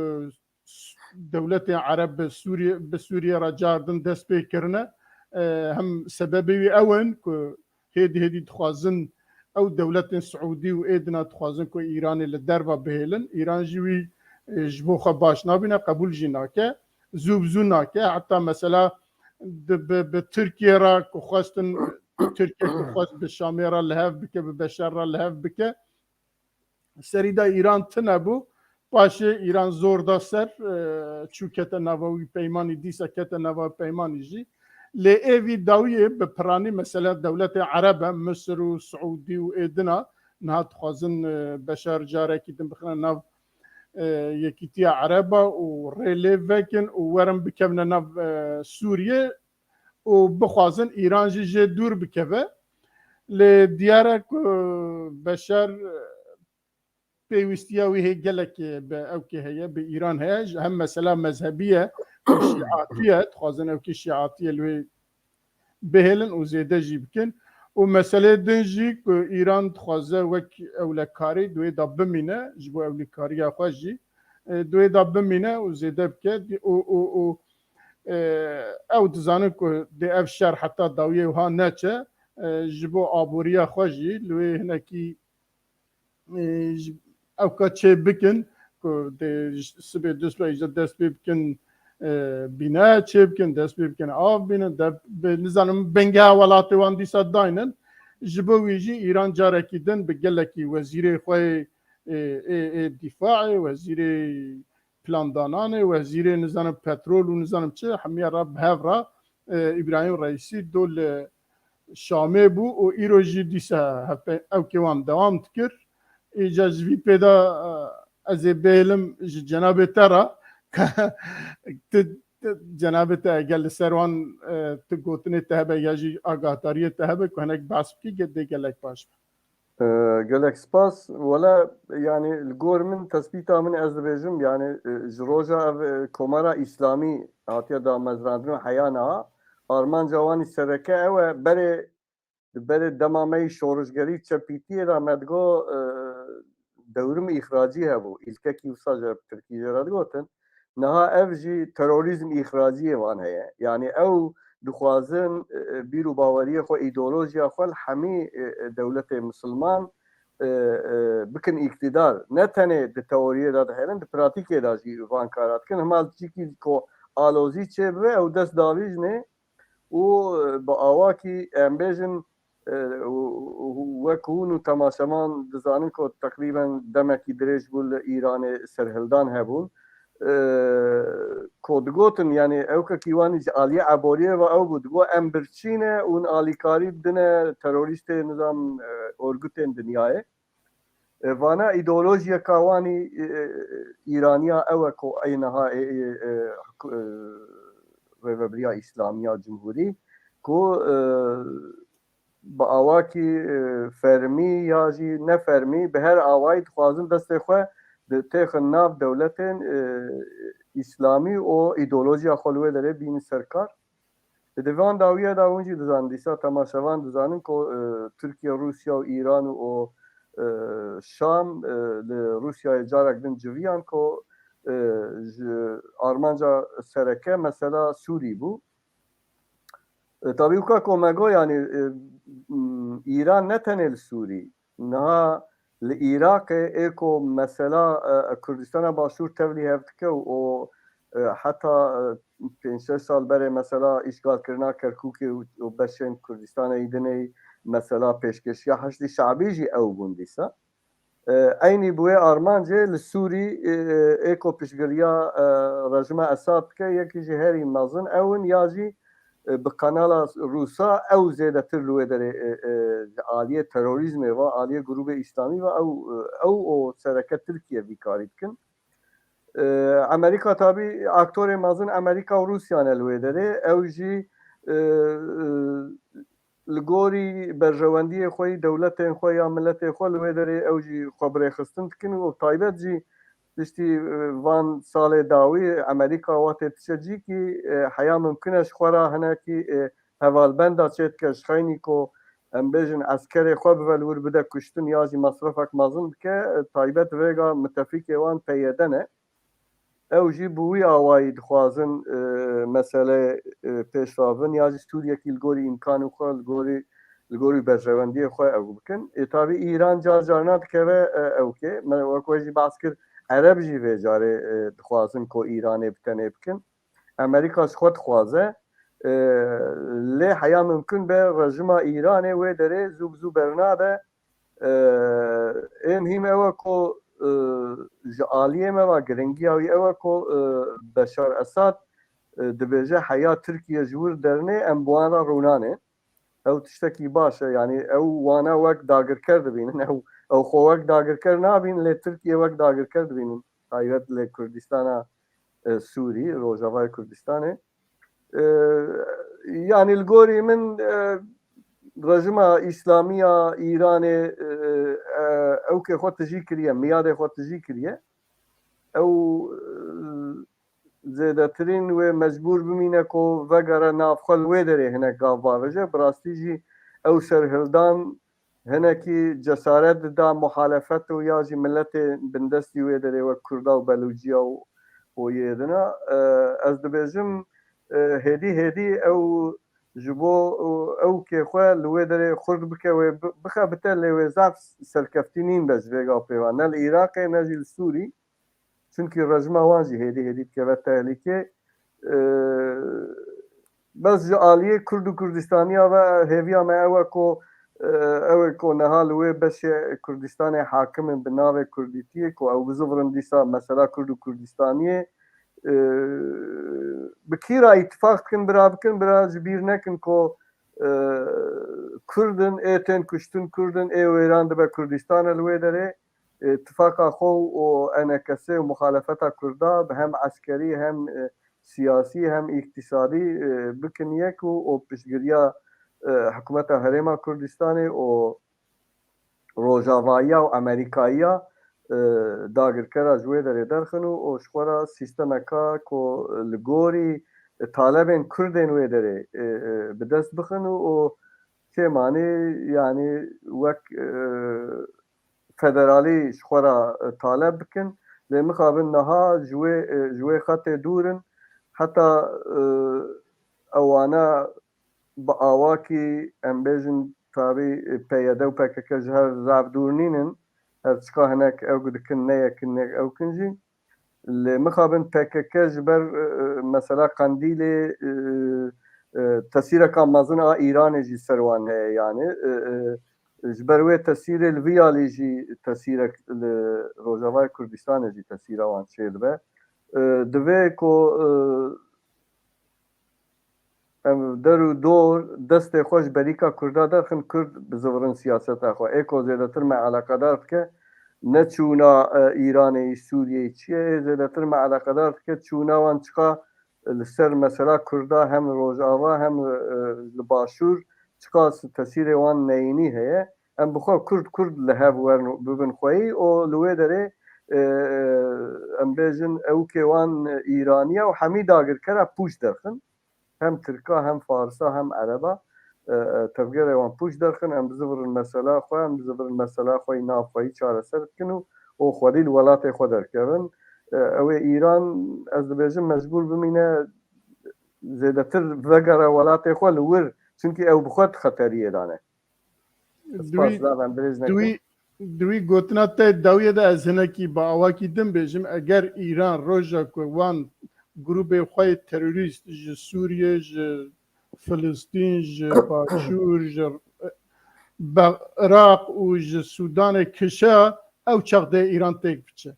s-, dewletên Ereb bi Sûriye, bi Sûriye re cardin dest pê kirine. E, hem sebebê wî ew in ku hêdî hêdî dixwazin ew dewletên Siûdî û ê dina dixwazin ku Îranê li derva bihêlin. Îran jî wî, e, ji bo xwe baş nabîne, qebûl jî nake. Zû bi zû nake. Heta mesela di, bi, bi Tirkiye re ku xwestin, Tirkiye ku xwest bi Şamê re li hev bike, bi Beşar re li hev bike. Serî de Îran tune bû. Paşê Îran zor da ser, e, çû kete nava wî peymanî, dîsa kete nava peymanî jî. Lê ê vî dawiyê bi piranî mesela dewletê Ereb e, Misir û Siûdî û ê dina niha dixwazin, e, Beşar carekî din bixine nav, e, Yekîtiya Ereba û rê lê vekin û werin bikevine nav, e, Sûriye û bixwazin Îran jî jê dûr bikeve. Lê diyar e ku Beşar, e, pêwîstiya wî hê gelekê bi ewkê heye, bi Îran heye. Ji hem mesela mezhebî ye, û şîatî ye, dixwazin ewkê şîatî ye li wê bihêlin û zêde jî bikin. Û meseleyê din jî ku Îran dixwaze wek ewlekarî di wê de bimîne, ji bo ewlekariya xwe jî, e, di wê de bimîne û zêde bike. Û, û, û, e, ew dizanin ku dê ev şer heta dawiyê wiha neçe, e, ji bo aboriya xwe jî li wê hinekî, e, ji, ewka çê bikin ku dê sibê dusbê îca dest pê bikin, e, bîne çê bikin, dest pê bikin av bînin, de, bi, nizanim bengeha welatê wan dîsa daynin. Ji bo wî jî Îran carekî din bi gelekî wezîrê xwe yê, ê, ê, ê dîfaê, wezîrê plandananê, wezîrê, nizanim, petrol û nizanim çi, hemiya re bi hev re, e, Îbrahîm Reîsî do li Şamê bû û îro jî dîsa hevpe-, ewkê wan dewam dikir. Îca ji vî pê de, e, ez ê bêlim ji cenabê te re, tu, tu, cenabê te eger li ser wan, e, tu gotinê te hebe ya jî agadariyê te hebe ku hinek behs bikî, ge-, dê gelek baş be. E, gelek spas. Wele, yani, li gor min, tespîta min, ez dibêjim, yani, e, ji roja ev, e, Komara Îslamî hatiye damezrandin û heya niha, armanca wan î sereke ew e, berê, berê dema me yî şorişgerî çepîtiyê de me digo, e, dewrim îxracî hebû. Îlkekî wisa ji tirkî jê re digotin. Niha ev jî terorîzm îxraciyê wan heye. Yani ew dixwazin, e, bîr û baweriyê xwe, îdeolojiya xwe li hemî, e, e, dewletê misilman, e, e, bikin îktidar. Ne tenê di teoriyê de dihêlin, di pratîkê de jî van kara dikin. Hima cîkî ku alozî çêbibe, ew dest davîjinê û, e, bi awakî, em bêjin, e, û, û wek hûn û temaşevan dizanin ku teqrîben demekî dirêj bû li Îranê serhildan hebûn. E, ku digotin, yani, ewkekî wan ji aliyê eboriyê ve ew bû, digot, em birçî ne û hûn alîkarî didine terorîstê, nizam, e, orgutên dinyayê. E, vana îdeolojiyeka wan î, e, e, Îraniya ew e ku ey niha, e, e, e, hik-, e, Rêvebiriya Îslamiya Cumhurî ku, e, bi awakî, e, fermî ya jî nefermî, bi her awayî dixwazin destê xwe di, têxin nav dewletên, e, îslamî û îdeolojiya xwe li wê derê bînin serkar. Di van dawiya da hûn jî dizanin, dîsa temaşevan dizanin ku, e, Tirkiye, Rûsya û Îran û, e, Şam, e, li Rûsyayê carek din civiyan ku, e, ji armanca sereke mesela Sûrî bû. E, tabî wika ku me got, yanî, e, m, Îran ne tenê li Sûrî, niha li Iraqê ê ku mesela, e, Kurdistana Başûr tevlî hev dike û, e, heta, e, pênc şeş sal berê mesela îşgalkirina Kerkûkê û, û beşên Kurdistanê yî dinê mesela pêşkêşiya Heşdî Şabî jî ew bûn dîsa. E, eynî bi wê armancê li Sûrî, e, ê ku piştgiriya, e, rejima Esad dike, yekî ji herî mezin ew in ya jî, e, bi kanala Rûsa ew zêdetir li wê derê, e, e, ji aliyê terorîzmê ve, aliyê grûbê Îslamî ve ew, e, ew û sereke Tirkiye vî karî dikin. E, Amerîka tabî aktorê mezin Amerîka û Rûsya ne li wê derê. Ew jî, e, e, li gorî berjewendiyê xwe yî, dewletên xwe ya miletê xwe li wê derê ew jî xwe birêxistin dikin û taybet jî piştî, e, van salê dawî Amerîka wextê diçe cîkî, e, heya mimkun e ji xwe re hinekî, e, hevalbenda çêdike, ji xeynî ku em bêjin eskerê xwe bive li wir bide kuştin ya jî mesrefek mezin bike, e, taybet vêga mitefîkê wan P Y D ne. Ew jî bi wî awayî dixwazin, e, mesele, e, pêş re bin ya jî Sûriyekî li gorî îmkanên xwe, li gorî, li gorî berjewendiyê xwe ew bikin. Ê, tabî Îran car carna dikeve, e, ewkê. Me wek we jî behs kir, Ereb jî vê carê, e, dixwazin ku Îranê bi tenê bikin. Amerîka ji xwe dixwaze. E, lê heya mimkun be rejima Îranê wê derê zû bi zû bernade. E, ê mihîm ew e ku, e, ji aliyê me ve giringiya wî ew e ku, e, Beşar Esad, e, dibêje heya Tirkiye ji wir dernê em bi wan re rûnanê. Ew tiştekî baş e, yanî ew wana wek dagirker dibînin. Ew, ew xwe wek dagirker nabînin, lê Tirkiye wek dagirker dibînin. Taybet li Kurdistana, e, Sûrî, Rojavayê Kurdistanê. E, yanî li gorî min, e, rejima îslamî ya Îranê, e, e, ewkê xwe tijî kiriye, miyadê xwe tijî kiriye. Ew, e, zêdetirîn wê mecbûr bimîne ku vegere nav xwe li wê derê hinek gav bavêje. Bi rastî jî ew serhildan hinekî cesaret dida muhalefet û ya jî miletê bindestî wê derê wek Kurda û Belûciya û, û yê dina. E, ez dibêjim, e, hêdî hêdî ew ji bo, e, ew kê xwe li wê derê xurt bike, wê bi-, bixebite, lê wê zaf serkeftî nîn be ji vê gapê ve. Ne li Iraqê, ne jî li Sûrî. Çunkî rejima wan jî hêdî hêdî dikeve tehlîkê. E, bes ji aliyê Kurd û Kurdistaniya ve hêviya me ew e ku, e, ew ê ku niha li wê beşê Kurdistanê hakim in bi navê Kurdîtiyê ku ew bizivirin dîsa mesela Kurd û Kurdistaniyê, e, bi kî re îtifaq dikin, bira bikin, bira ji bîr nekin ku, e, Kurd in, ê tên kuştin Kurd in, ê wêran dibe Kurdistan e li wê derê. E, tifaqa xwe û E N K S û muxalefeta Kurda bi hem eskerî hem, e, siyasî hem îktisadî, e, bikin yek û, û piştgiriya, e, hikûmeta Herêma Kurdistanê û Rojavayiya û Amerîkayiya, e, dagirkera ji wê derê derxin û, û ji xwe re sîstemeka ku li gorî talebên Kurdên wê derê, e, e, bi dest bixin û, û kêmanî, yanî wek, e, federalî ji xwe re, e, taleb bikin. Lê mixabin niha ji wê, e, ji wê xetê dûr in. Heta, e, ewana bi awakî, em bêjin, tabî, e, P Y D û P K K ji her zaf dûr nînin. Her çiqa hinek ew dikin, ne yekin, ne ew kin jî. Lê mixabin P K K ji ber, e, e, mesela Qendîlê, e, e, tesîreka mezin a Îranê jî ser wan heye, yanî, e, e, ji ber wê tesîrê li vî alî jî tesîrek li Rojavayê Kurdistanê jî tesîra wan çêdibe. E, divê ku, e, em der û dor destê xwe ji berîka Kurda derxin, Kurd bizivirin siyaseta xwe. Ê ku zêdetir me eleqedar dike, ne çûna, e, Îranê, Sûriyeyê çi ye, ê zêdetir me eleqedar dike çûna wan çiqa li ser mesela Kurda hem li Rojava hem, e, li Başûr çiqas tesîrê wan neyînî heye. Em bi xwe Kurd, Kurd li hev werin bibin xweyî û li wê derê, e, e, em bêjin ewkê wan Îraniya û hemî dagirkera pûç derxin. Hem Tirka, hem Farisa, hem Ereba, e, e, tevgerê wan pûç derxin, em bizivirin mesela xwe, em bizivirin mesela xwe yî navxweyî çareser dikin û, û xwedî li welatê xwe derkevin. E, ew ê Îran, ez dibêjim, mecbûr bimîne zêdetir vegere welatê xwe li wir, çunkî ew bi xwe di xeteriyê de ne. Spas, Divî, zaten birêz nekin. Divî, divî gotina te dawiyê de ez hinekî bi awakî din bêjim, eger Îran roja ku wan grûbê xwe yê terorîst ji Sûriyê, ji Filistîn, ji Başûr, ji Be-, Iraq û ji Sûdanê kişa, ew çax dê Îran têk biçe.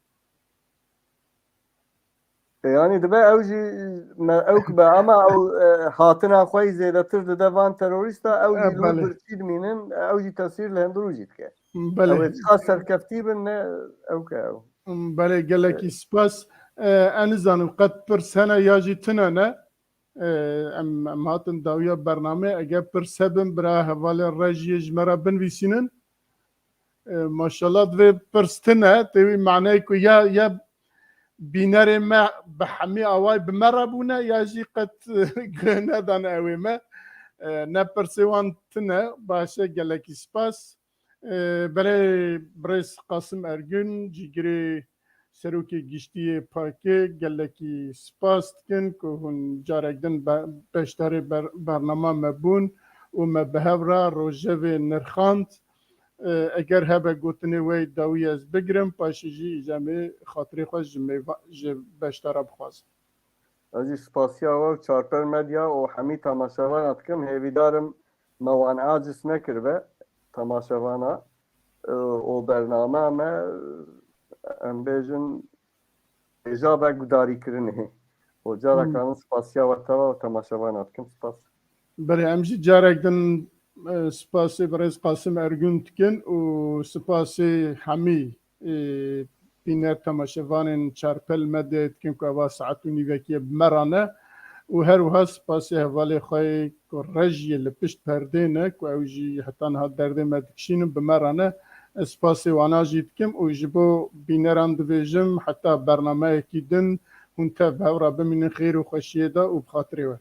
E, yanî dibe ew jî me-, ew ki be, ama ew, e, hatina xwe yî zêdetir dide van terorîsta, ew jî E, li wir belê. birçî dimînin, ew jî tesîr li hundirû jî dike. Belê. Ew ê çiqa serkeftî bin, ne ew ke ew. Belê, gelekî spas. E, ez nizanim qet pirs hene ya jî tune ne. E, em, em hatin dawiya bernameyê. Eger pirs hebin, bira hevalê rejiyê ji me re binivîsînin. E, maşallah, divê pirs tune, tê wî maneyê ku ya, ya bînerê me bi hemî awayî bi me re bûne, ya jî qet guh nedane ew ê me. E, ne pirsê wan tune, baş e, gelekî spas. E, belê birêz Qasim Ergün, cîgirê Serokê Giştî yê PKK, gelekî spas dikin ku hûn carek din be-, beşdarê ber-, bernama me bûn û me bi hev re rojevê nirxand. E, eger hebe gotinê we yê dawî ez bigirim, paşê jî îcemê xatirê xwe ji mêva-, ji beşdara bixwazim. Ez jî spasiya we û Çarpel Medya û hemî temaşevana dikim. Hêvîdar im me wan aciz nekiribe, temaşevana, e, û bername me, em bêjin, hêja be gudarîkirinê. Û careka Hmm. din spasiya we teva û temaşevana dikim. Spas. Belê, em jî carek din, e, spasê birêz Qasim Ergün dikin û spasê hemî, e, bîner temaşevanên Çarpel Medyayê dikin ku eva saet û nîvekî ye bi me re ne. û her wiha spasê hevalê xwe yê ku rejiyê li pişt perdê ne, ku ew jî heta niha derdê me dikişînin, bi me re ne. Ez spasê wana jî dikim û ji bo bîneran dibêjim, heta bernameyekî din hûn tev bi hev re bimînin xêr û xweşiyê de û bi xatirê we.